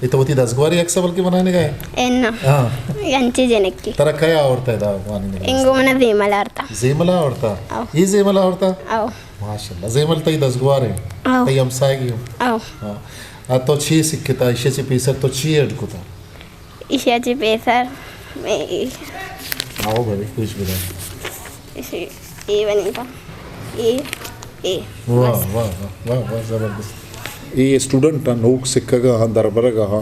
اے تو وتی دزگواری عکس بلکہ بنائینگا ہے؟ اے نا۔ ہاں۔ انچی جنکے۔ ترا کیا آورتا ہے دا وانینگا؟ انگو منا زیمل آورتا۔ زیمل آورتا؟ او۔ اے زیمل آورتا؟ او۔ ماشاءاللہ۔ زیمل تئی دزگوار ہے؟ او۔ تئی ہمسائگی ہو؟ او۔ ہاں۔ آ، تو چی سکھتا؟ ایشی چی پیسر تو چی ایڈ کتا؟ ایشی چی پیسر میں آؤ بھائی، کچھ بھی نہیں۔ ایشی اے بنی کا۔ اے، اے۔ واہ، بس۔ واہ، واہ، واہ، واہ، زبردست۔ اے اسٹوڈنٹ ہاں، نوک سکھگا ہاں، دربرگا ہاں۔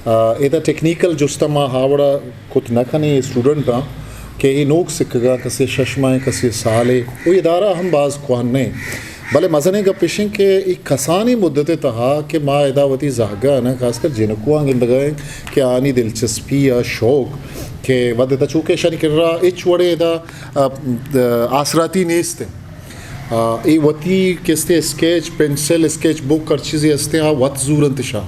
آ، ادا ٹیکنیکل جستا ما ہاوڑا کت نہ کنے اسٹوڈنٹ ہاں کہ اے نوک سکھگا کسے شش ماہ، کسے سالے، او ادارہ ہم باز کوہن نہیں۔ بلے مزنیں گپ اش انت کہ اے کسانیں مدت ء تہا کہ ما ادا وتی زہگاں، خاص کر جنکواں گندگا ایں کہ آنی دلچسپی ء شوق کہ وھد ء تہ چونکہ اشانی کرا ہچ وڑیں ادا، ا، ا، آسراتی نیست انت۔ ا، اے وتی کستے اسکیچ، پنسل، اسکیچ بک، ہر چیزے ہستیں، آ وت زورنت اشاں۔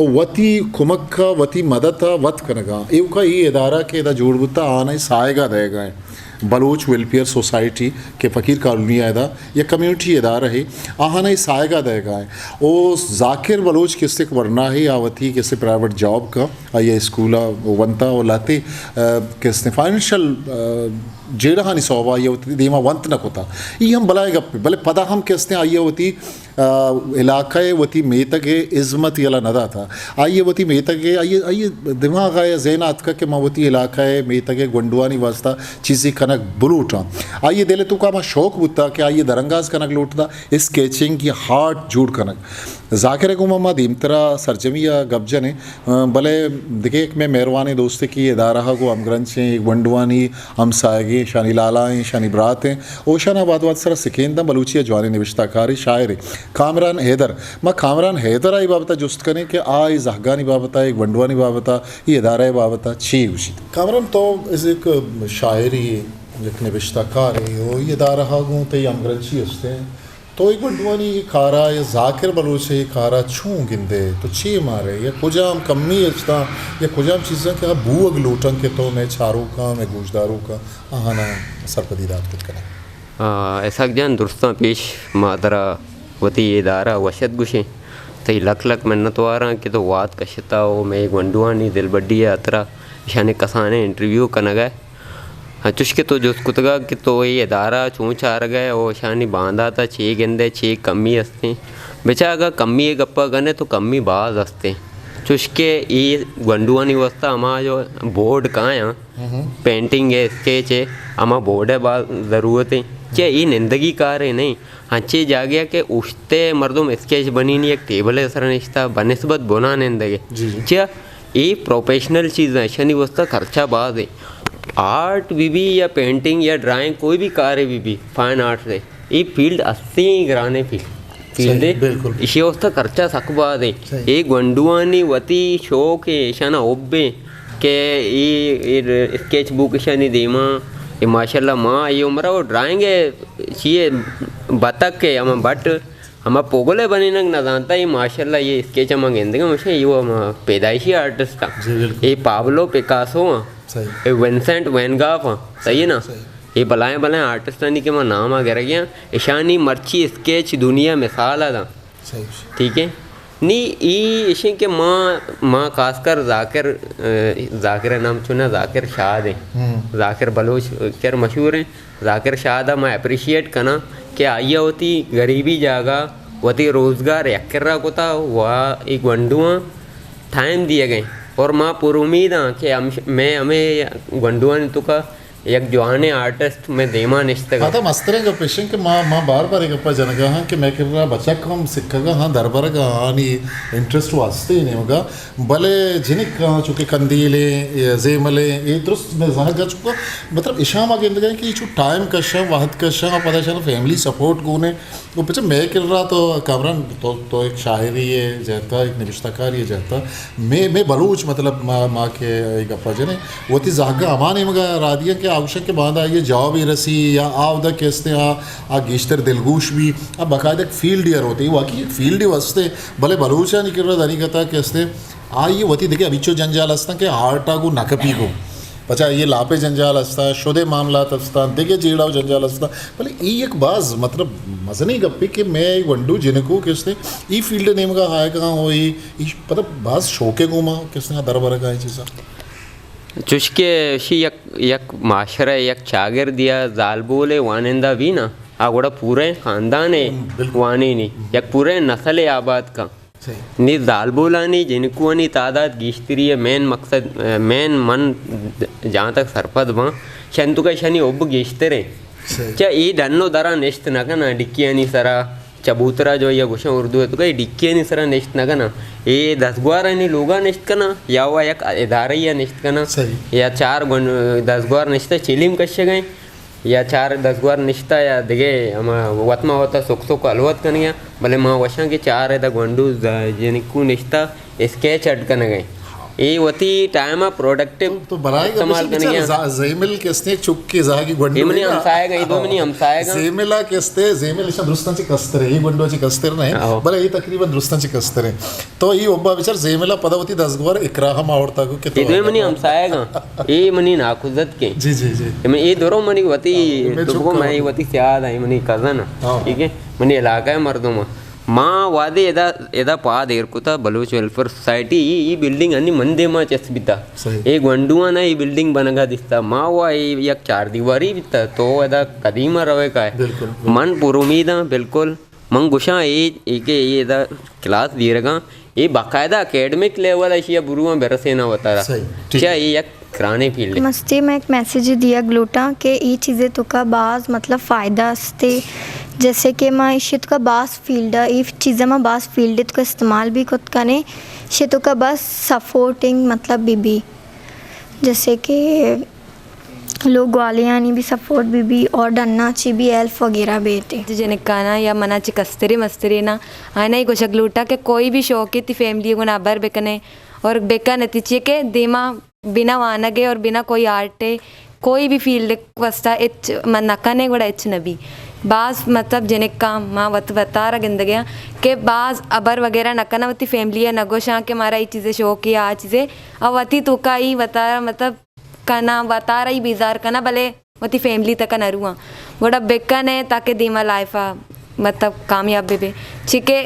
و وتی کمک ء، وتی مدد ء وت کنگا۔ ایوکا اے ادارہ کہ ادا جوڑ بوتا، آناں ساہگا دئیگا انت۔ بلوچ ویلفیئر سوسائٹی کہ فقیر کالونی ء ادا یک کمیونٹی ادارہ ہے، آہاں ء ساہگا دئیگا ہے۔ او ذاکر بلوچ کہ استک ورنا ہے، آ وتی کہ استے پرائیویٹ جاب کا، آئی ء اسکول ء ونتا و لہتے، ا، کہ استے فائنینشل، ا، جیڑہانی سوبا آئی ء وتی دیما ونت نہ کتا۔ ای ہم بلائے گپ، بلے پدا ہم کہ استے آئی ء وتی آ، علاقہ ء وتی میتگ ء ہزمت یلہ نہ داتا۔ آئی ء وتی میتگ ء، آئی ء، آئی ء دماغ ء ذہن ء اتکگ کہ من وتی علاقہ ء میتگ ء گونڈوانی واستہ چیزے کنگ بلوٹاں۔ آئی ء دل ء توکا ہما شوق بوتا کہ آئی ء درانگاز کنگ لوٹتا، اسکیچنگ یا آرٹ جوڑ کنگ۔ ذاکر ء گوما ما دیمترا سرجمی ء گپ جنیں۔ آ، بلے دگہ یک مئے مہروانیں دوستے کہ ادارہ ء گوں ہمگرنچیں، اے گونڈوانی ہمساہگیں، اشانی لالا ایں، اشانی برات ایں، او اشانا وھد وھد سرا سکین داں۔ بلوچی ء جوانیں نبشتہ کارے، شاعرے کامران حیدر۔ ما کامران حیدر ء اے بابت ء جست کنیں کہ آ اے زہگانی بابت ء، اے گونڈوانی بابت ء، اے ادارہ ء بابت ء چی گوشیت؟ کامران، تو از یک شاعرے، یک نبشتہ کارے، او اے ادارہ ء گوں تئی ہمگرنچی است ایں۔ تو اے گونڈوانی اے کارا یا ذاکر بلوچ ء اے کارا چون گندئے؟ تو چے مارئے؟ یا کجام کمی استاں یا کجام چیزاں کہ آ بوگ لوٹاں کہ تو مئے چاروکاں، مئے گوشداروکاں آہاناں سرپدی دات کت کنئے؟ آ، اسحاق جان، درستاں پیش ما ترا وتی ادارہ وشت گوشیں۔ تئی لک لک منتواراں کہ تو وات کشتا و مئے گونڈوانی دلبڈی ء ہاترا اشانی کسانیں انٹرویو کنگ ء۔ انچوش کہ تو جست کتگ کہ تو اے ادارہ چون چارگ ء و اشانی باندات ء چے گندئے، چے کمی استیں؟ بچار اگاں کمی ء گپ ء کنئے تو کمی باز استیں، چوش کہ اے گونڈوانی واستہ ہما جو بورڈ کایاں، پینٹنگ ء، اسکیچ ء، ہما بورڈ ء باز ضرورت انت۔ چہ اے نندگی کارے نہ انت، انچیں جاگہے کہ اوشت ء مردم اسکیچ بنینی، یک ٹیبل ء سر ء نشتہ، بنسبت بنا نندگ ء۔ جی، جی۔ چہ اے پروفیشنل چیزاں، ایشانی واستہ خرچہ باز ہے۔ آرٹ بہ بی یا پینٹنگ یا ڈرائنگ، کوئی بھی کارے بہ بی، فائن آرٹس ہے، اے فیلڈ ہستیں گرانیں فیلڈ، فیلڈ صحیح، ہے۔ بالکل۔ ایشی واستہ خرچہ سک باز ہے۔ صحیح۔ اے گونڈوانی وتی شوق ہے، ایشانا حب ہے کہ اے، اے اسکیچ بک ایشانی دیما، اے ماشاءاللہ ما اے عمر ء ڈرائنگ ہے، چیے بتک ہے، ہما بٹ ہما پوگل ء بنینگ نہ زانتا، اے ماشاءاللہ اے اسکیچ ء ما گندگا، مشے اے ہما پیدائشی آرٹسٹ آں۔ جی، بالکل۔ اے پابلو پیکاسو آں۔ صحیح۔ اے ونسنٹ وین گاف آں۔ صحیح ہے نا؟ صحیح۔ اے بلائیں بلائیں آرٹسٹانی کہ ما نام ء گرگ ء آں، اشانی مرچی اسکیچ دنیا مثال ء داں۔ صحیح۔ ٹھیک ہے؟ نی اے اشیں کہ ما، ما خاص کر ذاکر، ذاکر ء نام چنا ذاکر شاد ہیں۔ ہم۔ ذاکر بلوچ کر مشہور ہیں۔ ذاکر شاد ء من اپریشیٹ کناں کہ آئی ء وتی غریبی جاگہ وتی روزگار یک کرا کتا و اے گونڈواں ٹائم دیگ ء، اور ما پر امید آں کہ ہم، مئے ہمے گونڈوانی توکا یک جوانیں آرٹسٹ مئے دیما نشتگ ء۔ پدا مستریں گپ ایش انت کہ ما، ما بار بار اے گپا جنگا ہاں کہ مئے کرا بچک ہم سکھگا ہاں، دربرگا ہاں، آنی انٹرسٹ و ہستے نیمگا، بلے جنک آں چونکہ قندیلیں، زیملیں، اے درست مئے زنگا چونکہ مطلب اشاں ما گندگا کہ اے چو ٹائم کشاں، وہد کشاں، پدا اشاں فیملی سپورٹ گونے۔ و پچہ مئے کرا تو کامران تو، تو ایک شاعری ہے جہتا، ایک نبشتہ کاری ہے جہتا، مئے، مئے بلوچ مطلب ما، ما کہ اے گپا جنیں، وتی زہگاں ہما نیمگا را دیاں کہ آ گوشاں کہ باندا آئی جوابے رسی یا آ اودا کہ استیں آ، آ گیشتر دلگوش بی، آ باقاعدہ ایک فیلڈے ء روت، اے واقعی ایک فیلڈے و استے، بلے بلوچانی کرا دنیگتا کہ استیں، آئی وتی دگہ ہمیچو جنجال استاں کہ ہارٹ ء گوں نہ کپی گوں۔ پچا اے لاپ ء جنجال استاں، شد ء معاملات استاں، دگہ جیڑہ و جنجال استاں۔ بلے اے یک باز مطلب مزنیں گپے کہ مئے گونڈو جنکو کہ استیں اے فیلڈ ء نیمگا آیگاں و اے، اے پدا باز شوق ء گوما کہ استیں دربرگا اے چیزاں۔ چوشکہ اشی یک، یک معاشرہ، یک چاگردے ء زالبول ء وانندہ بی نا، آ گڑا پوریں خاندان ء ہم، بالکل۔ وانینی، یک پوریں نسل ء آباد کن۔ صحیح۔ نی زالبولانی جنکوانی تعداد گیشتری ء مین مقصد، مین من جہاں تک سرپد باں، شنتوکا شنی حب گیشتر ایں۔ صحیح۔ چہ اے ڈن و درا نشت نہ کناں، ڈکیانی سرا، چبوترا جو یا گوشاں اردو ء توکا، اے ڈکیانی سرا نشت نہ کناں۔ اے دزگوارانی لوگا نشت کناں یا وا یک ادارہ یا نشت کناں۔ صحیح۔ یا چار گون-، دزگوار نشتہ چلیم کشگ ء۔ یا چار دزگوار نشتہ یا دگہ ہما وت ما وتا سک سک ہلوت کنگیاں، بلے ما وشاں کہ چار ادا گونڈو ز-، جنکو نشتہ اسکیچ اڈ کنگ ء۔ اے وتی ٹائم ء پروڈکٹیو تو، تو برائے گپ استعمال اشی بچار کنگیاں۔ ز-، زیمل کہ استے چکی زہگی گونڈو اے منی ہے نا؟ ہمسایگ ء، اے دو منی ہمسایگ ء۔ زیمل ء کہ استے، زیمل اشاں درستاں چہ کستر ہے، اے گونڈو چہ کستر نہ ہے، ہاں۔ بلے اے تقریباً درستاں چہ کستر ہے۔ تو اے حبا بچار زیملا پدا وتی دزگوار اکرا ہم آورتا کو کہ تو اے دوئیں منی ہمسایگاں، اے منی ناکوزتکیں۔ جی، جی، جی۔ اے من، اے درو منی وتی، ہاں، اے تو بگو چکا من اے وتی۔ وتی سیاد ایں، منی کزن۔ ہاں۔ ٹھیک ہے؟ منی علاقہ ء مردم۔ ما وادے ادا، ادا پاد ایر کتا بلوچ ویلفیئر سوسائٹی، ای، ای بلڈنگ انی من دیما چست بیتا۔ صحیح۔ اے گونڈوانا ای بلڈنگ بنگا دیستا۔ ما وا اے یک چار دیواری بیتا، تو ادا قدیم روے کائے۔ بالکل، بالکل۔ من پر امیداں، بالکل۔ من گوشاں اے، اے کہ اے ادا کلاس دیرگاں، اے باقاعدہ اکیڈمک لیول ء اشی ء برواں برسیناں وتارا۔ صحیح، ٹھیک۔ چہ اے یک کرانے فیلڈ ء۔ مستی میں ایک میسج دیگ لوٹاں کہ اے چیزیں توکا باز مطلب فائدہ استے، جیسے کہ ما اشی توکا باز فیلڈ ء، اے چیزاں ما باز فیلڈ توکا استعمال بھی کت کنے، اشی توکا بس سپورٹنگ مطلب بی بی، جیسے کہ لوگ والیانی بھی سپورٹ بی بی اور ڈنا چی بھی ہیلپ وغیرہ بیتے۔ جنکانا یا منا چی کسترے مسترے نا، آئینا ہی گوشگ لوٹا کہ کوئی بھی شوق ہے تی فیملی گنا ہبر بکنے اور بکن تی چی کہ دیما بنا وانگے اور بنا کوئی آرٹے کوئی بھی فیلڈ واسطہ اچ من نہ کنے گڑا اچ نہ بی۔ باز مطلب جنکاں ما وت وتارا گندگیاں کہ باز ہبر وغیرہ نہ کناں، وتی فیملی ء نہ گوشاں کہ مارا اے چیزے شوق ہے آ چیزے، او وتی توکا ای وتارا مطلب کناں، وتارا ای بیزار کناں، بلے وتی فیملی تکا نہ رواں۔ گڑا بکن ء تاکہ دیما لائف ء مطلب کامیاب بہ بے، چی کہ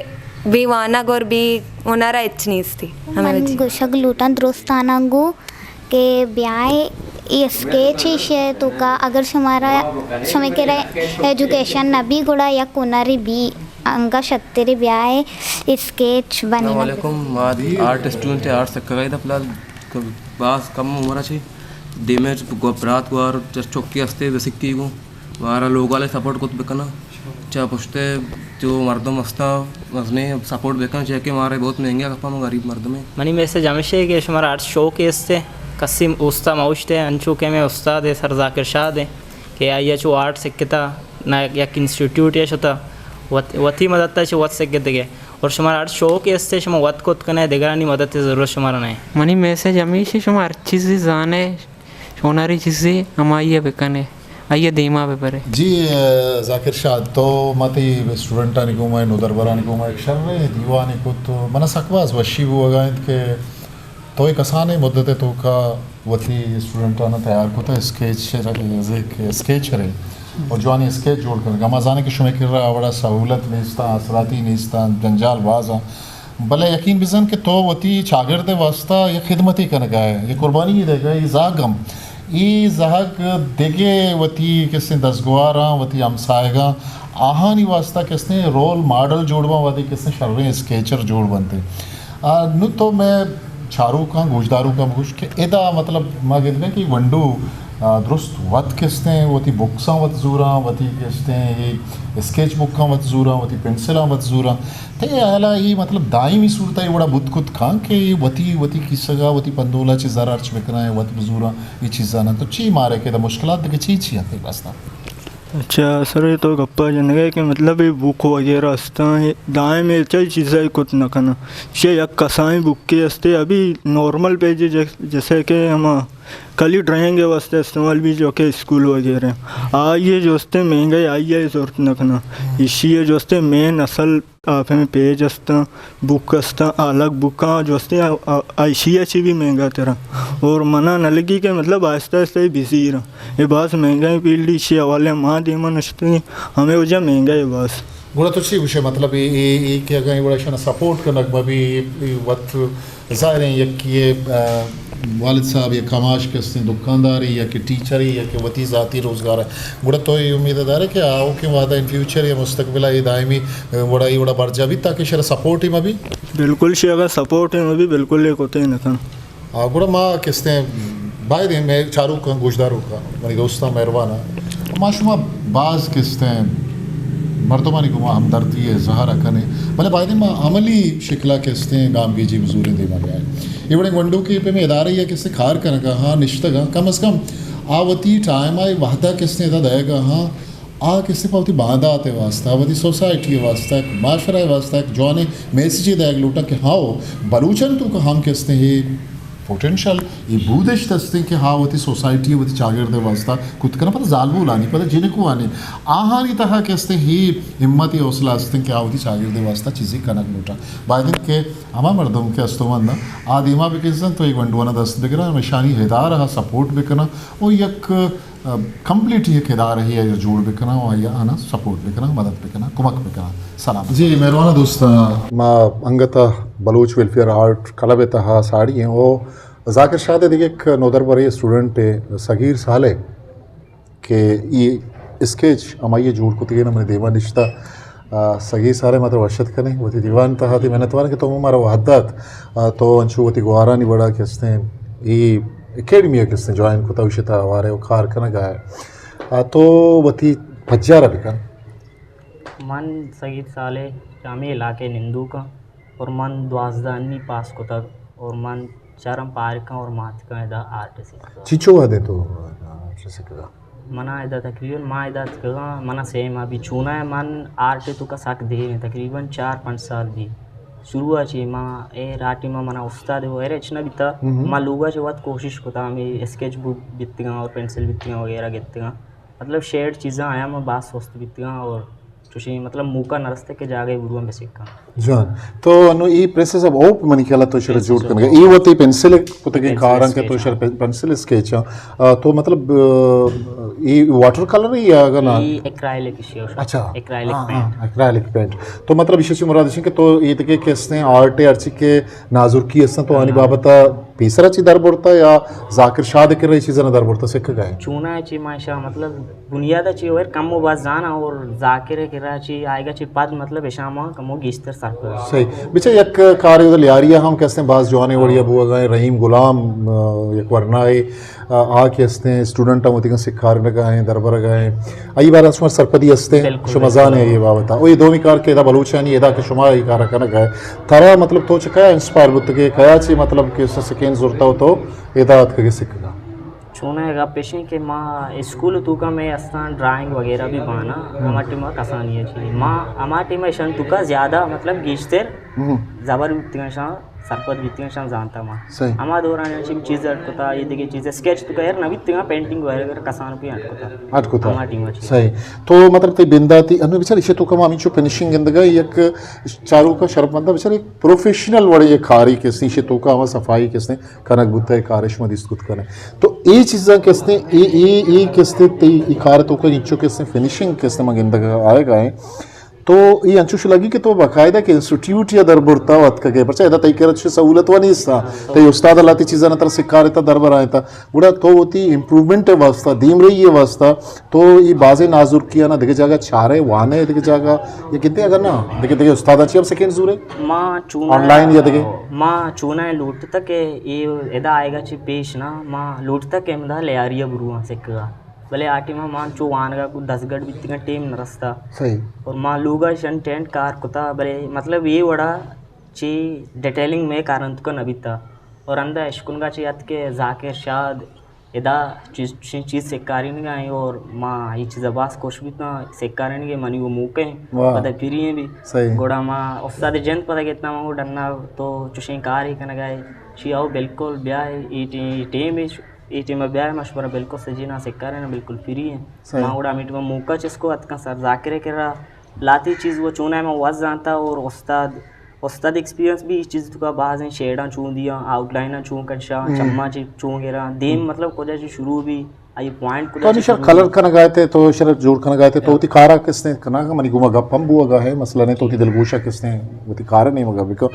بے وانگ اور بے ہنر ء ہچ نیستی۔ ہمے من وجہ۔ گوشگ لوٹاں درستاناں گوں کہ بیائے اے اسکیچ ایشی ء توکا اگر شمارا، شمے کرا ایجوکیشن نہ بی گڑا یک ہنرے بی، انگا شترے بیائے اسکیچ بنی۔ السلام علیکم، ما آرٹ اسٹوڈنٹ آرٹ سکھگا ادا فی الحال باز کم عمر ء چہ دیمے گو-، برات گوار چہ چکی ہستے بہ سکی گوں مارا لوگ والے سپورٹ کت بکناں۔ چہ پشت ء جو مردم ہستاں مزنیں سپورٹ بکن، چہ کہ مارا بہت مہنگے گپا، ما غریب مردم ہیں۔ منی میسج ہمیش ہے کہ شمارا ہر شوق استے، کسی استا موشتے، انچو کہ میں استاد ہے سر ذاکر شاد ہے کہ آئی چو آرٹ سکتا، نہ یک انسٹیٹیوٹ یا شتا، وت-، وتی مدد تا چہ وت سکتے گے۔ اور شمارا ہر شوق استے، شما وت کت کنے، دگرانی مدد ضرورت شمارا نہیں۔ منی میسج ہمیش ہے، شما ہر چیزی زانے، ہنری چیزے ہمائی ء بکنے، آئی ء دیما ببرے۔ جی، ذاکر شاد، تو ما تئی اسٹوڈنٹانی گوما، نودربرانی گوما یک شریں دیوانے کت، منا سک باز وشی بوگا انت کہ تو یک کسانیں مدت ء توکا وتی اسٹوڈنٹانا تیار کتا، اسکیچ، اسکیچرے اور جوانی اسکیچ جوڑ کنگا۔ ما زانیں کہ شمے کرا آ وڑا سہولت نیستاں، آسراتی نیستاں، جنجال باز آں۔ بلے یقین بزن کہ تو وتی چاگرد ء واسطہ یک خدمتے کنگا ئے، یک قربانی یے دئیگا ئے، اے زہگ ہم، اے زہگ دگہ وتی کسیں دزگواراں، وتی ہمساہگاں آہانی واسطہ کستیں رول ماڈل جوڑ باں، وہدے کستیں شریں اسکیچر جوڑ بنت۔ آ، نوں تو مئے چاروکاں، گوشداروکاں بگوش کہ ادا مطلب ما گندگا کہ ونڈو، آ، درست وت کستیں وتی بکساں وت زوراں، وتی کستیں اے اسکیچ بکاں وت زوراں، وتی پنسلاں وت زوراں۔ تئی ہیالا اے مطلب دائمی صورتا اے وڑا بوت کت کاں کہ اے وتی، وتی کیسگا، وتی پندولا چہ زر ہرچ بکناں، وت بزوراں، اے چیزاں نہ؟ تو چی مارے کہ ادا مشکلات دگہ چی چی انت تئی واسطہ؟ اچھا، سر، اے تو گپا جنگا کہ مطلب اے بک وغیرہ استاں، اے دائم اے چئی چیزا اے کت نہ کناں۔ چہ یک کسائیں بکے استے، ابھی نارمل پیج جس-، جیسے کہ ہما کلی ڈرائنگ واسطے استعمال بھی جو کہ اسکول وغیرہ۔ آئیے جو استے مہنگا، آئیے زورت نہ کناں۔ ایشی جو استے مین اصل آپ ہمیں پیج استاں، بک استاں، الگ بکاں جو استیں، آ-، آ-، ایشی ءَ چی بھی مہنگا ترا۔ اور منا نہ لگی کہ مطلب آہستہ آہستہ اے بزیر ایں۔ اے باز مہنگا ایں فیلڈ، ایشی حوالے ما دیما نشتگیں، ہمیں وجہ مہنگا اے باز۔ گڑا تو چی گوشے، مطلب اے، اے، اے کہ اگاں اے وڑا اشانا سپورٹ کنگ مہ بی، اے، اے وت ظاہر ایں یکے، آ، والد صاحب یک کماش کستیں، دکاندارے یا کہ ٹیچرے یا کہ وتی ذاتی روزگار ایں۔ گڑا تو اے امید دارے کہ آؤکیں وہدا ان فیوچر یا مستقبلا اے دائمی، آ، وڑا اے وڑا برجا بیت تاکہ شرا سپورٹ ہی مہ بی؟ بالکل، شی اگاں سپورٹ ہی مہ بی، بالکل اے کتے نہ کن۔ آ، گڑا ما کستیں باید ایں مئے چاروکاں، گوشداروکاں، منی دوستاں، مہرواناں، ما شما باز کستیں مردمانی گوما ہمدردی ءِ اظہار ءَ کنیں، بلے باید ایں ما عملی شکلا کستیں گامگیجی بزوریں، دیما بیائیں۔ اے وڑیں گونڈوکے پیمیں ادارہ یا کستیں کار کنگا ہاں، نشتگاں، کم از کم آ وتی ٹائم ءَ وہدا کستیں ادا دئیگا ہاں، آ کسے پہ وتی باندات ءِ واستہ، وتی سوسائٹی ءِ واستہ، یک معاشرہ ءِ واستہ یک جوانیں میسجے دئیگ لوٹاں کہ ہاؤ، بلوچانی توکا ہم کستیں اے پوٹینشل، اے بودشت استیں کہ ہا وتی سوسائٹی ءَ وتی چاگرد ءِ واستہ کت کناں، پدا زالبولانی، پدا جنکوانی، آہانی تہا کستیں اے ہمت، اے حوصلہ استیں کہ آ وتی چاگرد ءِ واستہ چیزے کنگ لوٹاں۔ باید انت کہ ہما مردم کہ استومند آ دیما بکنزن تو اے گونڈوانا دست بگراں، ہمیشانی ادارہ ءَ سپورٹ بکناں و یک کمپلیٹ یک ادارہ ءَ جوڑ بکناں و آئی ءَ آناں سپورٹ بکناں، مدد بکناں، کمک بکناں۔ سلام۔ جی، مہروان دوستاں، ما انگت ءَ بلوچ ویلفیئر آرٹ کلب ءِ تہا ساڑی ایں او ذاکر شاد ءِ دگہ یک نودربرے اسٹوڈنٹ ءِ صغیر صالح کہ اے اسکیچ ہمائی ءَ جوڑ کتگیں، منی دیما نشتہ۔ آ، صغیر صالح، ما ترا وش اتک کنیں وتی دیوان تہا، تئی منتوار کہ تو مارا وہد دات، آ، تو انچو وتی گوارانی وڑا کہ استیں اے اکیڈمی ءَ کہ استیں جوائن کتا، اشی تہا ہوارے و کار کنگا ئے۔ آ، تو وتی پجار ءَ بکن۔ من صغیر صالح چہ ہمے علاقہ نندوکاں اور من دوازدہ انی پاس کتگ اور من چارم پارکاں اور ماتکاں ادا آرٹ سکھگا۔ چنچو وہدے تو آرٹ سکھگا؟ منا ادا تقریباً ما ادا اتکگاں، منا سئے ماہ بی۔ چوناہا من آرٹ ءِ توکا سک دیر ایں، تقریباً چار پنچ سال بی۔ شروع ءَ چہ ما اے راٹی ما منا استاد وغیرہ ہچ نہ بیتا۔ ما لوگا چہ وت کوشش کتا، ہمے اسکیچ بک بیتگاں اور پنسل بیتگاں وغیرہ گیتگاں۔ مطلب شیڈ چیزاں آیاں ما باز سست بیتگاں اور چوشیں مطلب موقع نہ رستگ کہ جاگہے برواں بہ سکاں۔ جان، تو انو اے پرنسس آف ہوپ منی خیال ءَ تو شرا جوڑ کنگا۔ اے وتی پنسل کتگیں کاراں کہ تو شرا پن-، پنسل اسکیچ آں۔ آ، تو مطلب، آ، اے واٹر کلر یا اگاں نہ؟ اے ایکرائلک ایشی۔ اچھا۔ ایکرائلک ہاں، پینٹ۔ ہاں، ایکرائلک پینٹ۔ تو مطلب ایشی چہ مراد ایش کہ تو اے تکے کہ استیں آرٹ ءِ ہرچی کہ نازرکی استاں تو آنی بابت ءَ پیسرا چی در برتا یا ذاکر شاد ءِ کرا اے چیزاں در برتا سکھگا ئے؟ چوناہا چہ ما اشاں مطلب بنیاد ءَ چہ اور کم و باز زاناں اور ذاکر ءِ کرا چہ آئیگا چہ پد مطلب اشاں ما کمو گیشتر سرپد۔ صحیح۔ بچا یک کارے ادا لیاری ءَ ہم کہ استیں باز جوانیں وڑی ءَ بوگا ایں، رحیم غلام، آ، یک ورنائے، آ، آ کہ استیں اسٹوڈنٹ ہم وتیگاں سکھارینگا ایں، دربرگا ایں۔ آئی بارہ ءَ شما سرپدی استیں؟ بالکل، شما بالکل۔ زانے اے بابت ءَ۔ او اے دومی کار کہ ادا بلوچانی ادا کہ شما اے کار کنگا ئے، ترا مطلب تو چہ کیا انسپائر بوتگے، کیا چہ مطلب کہ سکین زرتا و تو ادا اتکگے سکھگا؟ چوناہا گپ ایش ایں کہ ما اسکول توکا مئے استاں ڈرائنگ وغیرہ بھی باناں، ہما ٹائما کسانی ءَ چہ۔ ما ہما ٹائما اشان توکا زیادہ مطلب گیشتر زبر بیتگاں اشان، سرپد بیتگاں اشان زانتا ما۔ صحیح۔ ہما دوران چی چیز اڈ کتا، اے دگہ چیز اسکیچ توکا ایر نہ بیتگاں، پینٹنگ وغیرہ کسان بھی اڈ کتا۔ اڈ کتا۔ ہما ٹائما چہ۔ صحیح۔ تو مطلب تئی بنداتی، انو بچار ایشی توکا ما ہمینچو فنیشنگ گندگا، یک چاروکا شرپ مند ءَ بچار یک پروفیشنل وڑے یک کاری کہ استیں، ایشی توکا ہما صفائی کہ استیں کنگ بوتا، اے کارش ما دیست کت کنیں۔ تو اے چیزاں کہ استیں، اے، اے، اے کہ استیں، تئی اے کار توکا انچو کہ استیں فنیشنگ کہ استیں ما گندگا آئیگا ایں۔ تو اے انچوش لگی کہ تو باقاعدہ کہ انسٹیٹیوٹ یا دربرتا و اتکگے، پرچا ادا تئی کرا چھ سہولت و نیستا، تئی استاد لاتی چیزاں ترا سکارتا دربر آئیتا، گڑا تو وتی امپروومنٹ واسطہ، دیمرئی واسطہ تو اے بازیں نازرکیانا دگہ جاگہ چارے، وانے دگہ جاگہ، یا کتے اگر نہ دگہ، دگہ استاداں چی ہم سیکنڈ زورے؟ ما چونا آن لائن یا دگہ؟ ما چونا لوٹتا کہ اے ادا آئیگا چی پیش نا، ما لوٹتا کہ ہمدا لیاریا برواں سکگا۔ بلے آ ٹیم ءَ ما انچو وانگ ءَ گوں دزگٹ بیتگاں، ٹیم نہ رستا۔ صحیح۔ اور ما لوگ ءَ شن ٹینٹ کار کتا، بلے مطلب اے وڑا چی ڈیٹیلنگ مئے کارانی توکا نہ بیتا۔ اور اندا اشکنگا چی ات کہ ذاکر شاد ادا چیز، چیز، چیز سکارینگا ایں اور ما اے چیزا باز خوش بیتاں، سکارینگے منی وہ موقع ایں، واہ۔ پدا پھری ایں بھی۔ صحیح۔ گڑا ما استاد جند پدا گیتنا ما ڈنا تو چشیں کارے کنگا اے۔ چی او بالکل بیا اے، اے ٹی-، اے ٹیم اے۔ اے ٹیم ءَ بیا ما شمارا بالکل سجیناں سکاریناں، بالکل فری ایں۔ صحیح۔ ما گڑا ہمے ٹیم ءَ موقع چست کو اتکاں سر ذاکر ءِ کرا، لاتی چیز وہ چونا ما وز زانتا اور استاد، استاد ایکسپیرینس بھی اس چیز توکا باز ایں، شیڈاں چون دیاں، آؤٹ لائناں چون کنشاں، ہم۔ چماں چی چون گراں، دیم ہم۔ مطلب کجا چی شروع بھی، آئی پوائنٹ کجا تو چی ہمیشہ شروع کلر بھی۔ کنگا اے تے، تو شر جوڑ کنگا اے تے، تو یا۔ وتی کارا کستیں کنگا، منی گوما گپ ہم بوگا اے، مثلاً تو وتی دلگوشا کستیں وتی کارا نیمگا بکو۔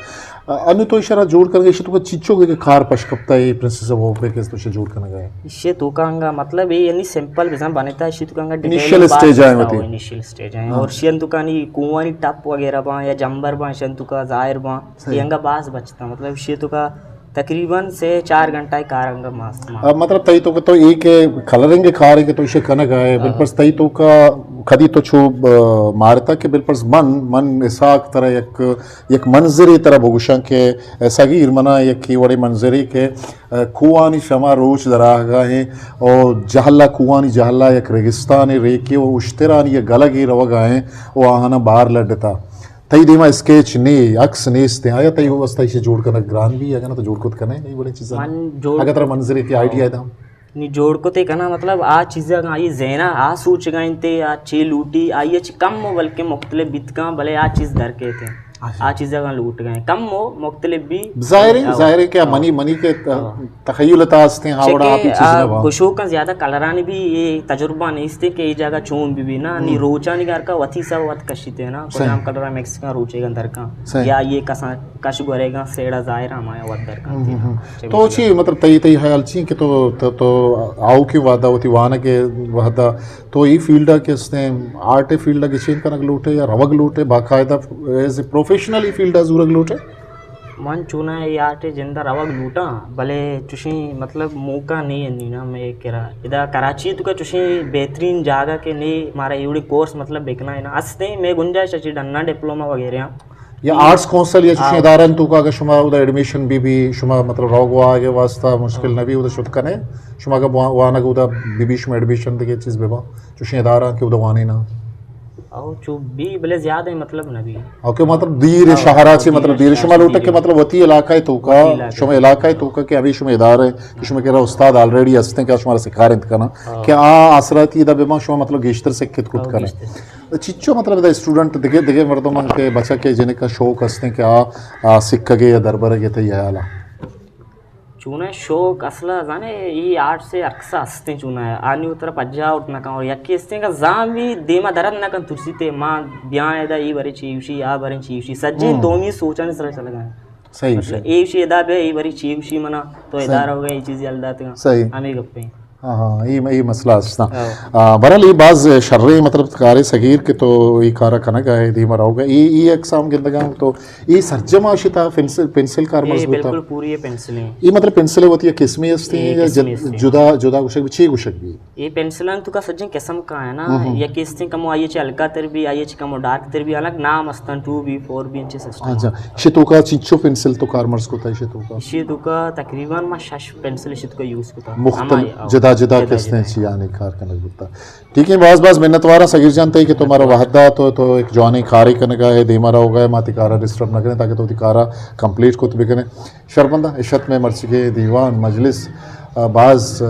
انو تو اشرا جوڑ کنگا، ایشی توکا چیچو کہ کار پش کپتا اے، پرنسس آف ہوپ اے کہ تو اشرا جوڑ کنگا اے۔ ایشی توکا انگا مطلب اے یعنی سمپل بزاں بنتا، ایشی توکا انگا انیشیل ڈیٹیلنگ باز اسٹیج آئے کپتا وتی۔ ہو، انیشیل اسٹیج آئے۔ ہاں۔ اور شی توکا نی کوانی ٹپ وغیرہ باں یا جمبر باں، شی توکا ظاہر باں، صحیح۔ یہ انگا باز بچتا، مطلب شی توکا تقریباً سے چار گھنٹہ کار انگا ماست ما۔ آ، مطلب تئی توکا تو اے کہ کلرنگ کارے کہ تو ایشی کنگا اے، ہاں۔ بلپرس تئی توکا کدی تو چو، آ، مارتا کہ بلپرس من، من اسحاق ترا یک یک منظرے ترا بگوشاں کہ صغیر منا یک اے وڑیں منظرے کہ، آ، کوہانی شما روچ دراہگا ایں او جہلا، کوہانی جہلا یک ریگستانے ریکے و اشترانی یک گلگے روگا ایں و آہانا بار لڈتا۔ تئی دیما اسکیچ نے، عکس نیستیں، آیا تئی واسطہ ایشی جوڑ کنگ گران بی؟ اگاں نہ تو جوڑ کت کنے اے وڑیں چیزاں؟ من جوڑ اگاں ترا منظرے تی آئیڈیا داں۔ نی جوڑ کتے کنا، مطلب آ چیزاں آئی ذہنا آ سوچگا انت، آ چے لوٹی، آئی چی کم و بلکہ مختلف بیتگاں، بلے آ چیز در کیت۔ اچھا۔ آ چیزاں لوٹگا ایں، کم و مختلف بھی۔ ظاہر ہے، ہاں۔ ظاہر ہے کہ ہاں۔ منی، منی کے ت-، ہاں۔ تخیل تا ہستیں، ہاں، وڑا چونکہ آپ یہ چیز آ نہ با۔ گشوکاں زیادہ کلرانی بھی یہ تجربہ نیست کہ یہ جگہ چون بھی، بھی نا، نی ہم۔ روچانی گھر کا وتی سب وت کشیتے نا، صحیح۔ کجام کلر مکس کا روچے گا در کا۔ صحیح۔ یا یہ کساں کش گورے گا سیڑا ظاہر ہمایا وت در کا۔ ہم، ہم، ہم۔ چے تو مطلب؟ چی، مطلب، تئی، تئی خیال چی کہ تو، تو، تو آؤکیں وہدا، وتی وانگ ءِ وہدا تو اے فیلڈا کہ استیں، آرٹ ءِ فیلڈا گچین کنگ لوٹے یا روگ لوٹے، باقاعدہ ایز اے پروفیشنل اے فیلڈا زورگ لوٹے؟ من چونا اے آرٹ ءِ جندا روگ لوٹاں، بلے چوشیں مطلب موقع نی انی نا مئے کرا۔ ادا کراچی توکا چوشیں بہترین جاگہ کہ نی مارا ایوڑی کورس مطلب بکنا ہے نا۔ استیں مئے گنجائش اچھی ڈنا ڈپلوما وغیرہ۔ یا آرٹس کونسل یا چوشیں ادارہ انت توکا اگر شما اودا ایڈمیشن بی بی، شما مطلب روگ واگ ءِ واسطہ مشکل نہ بی، اودا شت کنے، شما اگر وا-، وانگ اودا بی بی، شما ایڈمیشن دگہ چیز ببا، چوشیں ادارہ کہ اودا وانینا۔ او چو بی بلے زیادہ مطلب نہ بی۔ اوکے، مطلب دیر شہرا چی، مطلب دیر شما لوٹا کہ مطلب وتی علاقہ توکا، شما علاقہ توکا کہ ابھی شما ادارہ کہ شما کرا استاد آلریڈی ہستیں کہ شما سکار انت کنا، کہ آ آسراتی ادا ببا شما مطلب گیشتر سکت کت کنے۔ چچو مطلب دا اسٹوڈنٹ دگہ، دگہ مردم کہ بچک ءِ جنک ءَ شوق ہستیں کہ آ، آ سکگے یا دربرگے تئی ہیالا؟ چونہ شوق اصلا زانے ای آرٹ سے عکس ہستیں چونہ آنی اتر پجا اٹھ نہ کن اور یکی ہستیں کہ زان بھی دیما درد نہ کن ترسی تے ما بیاں ادا ای برے چیوشی آ برے چیوشی سجیں دومی سوچانی سر چلگا۔ صحیح، مطلب، صحیح۔ اے شی ادا بے، اے بری چی گوشی منا، تو صحیح۔ ادارہ ہو گئے، اے چیز یل داتگاں۔ صحیح۔ ہمیں گپیں۔ ہاں، ہاں، اے، اے مسئلہ است نا۔ ہاں۔ آ، بہرحال، اے باز شریں، مطلب، کارے صغیر کہ تو اے کارا کنگا ہے، دیما رہوگا۔ اے، اے اقسام گندگا تو اے سرجم آشتا پنسل، پنسل کار اے مضبوط تھا۔ بالکل پوری اے پنسل ہیں۔ اے مطلب پنسل وتی قسمے است اے ہیں یا قسمے جد-، است ہیں۔ جدا، جدا گوشگ بھی، چی گوشگ بھی؟ اے پنسلاں توکا سجیں قسم کا ہے نا، ہم ہم۔ یک استیں کمو آئی چ ہلکا تر بھی، آئی چ کمو ڈارک تر بھی، الگ نام استن، ٹو بی، فور بی، انچے سسٹم۔ اچھا، شتوکا چنچو پنسل تو کارمرز کوتا شتوکا؟ شتوکا تقریباً ما شش پنسل شتوکا یوز کوتا۔ مختلف ہمائی، آؤ۔ جدا جدا جدا قسطیں جدا۔ چی آنے کار کنگ بوتا۔ ٹھیک ہے، باز باز منت واراں صغیر جان تئی کہ تو مارا وہد دات تو، تو ایک جوانیں کارے کنگا ہے، دیما رہوگا ہے، ما تی کارا ڈسٹرب نہ کریں تاکہ تو تی کارا کمپلیٹ کت بکنے۔ شرمندہ، اشت میں مرچگے دیوان مجلس، آ، باز، آ،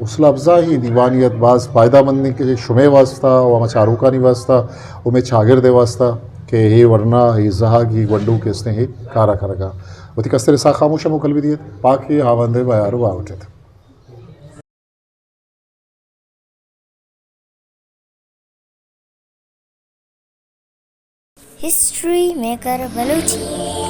حوصلہ افزائی دیوانیت، باز فائدہ مندیں کہ شمے واسطہ و ہما چاروکانی واسطہ و مے چاگردے واسطہ کہ اے ورنا، اے زہگ، اے گونڈو کہ استیں، اے کارا کنگا۔ وتی کستر سا خاموش ہم کل بھی دیت، پاکی ہاوندے بیار و آوٹت۔ History maker Balochi.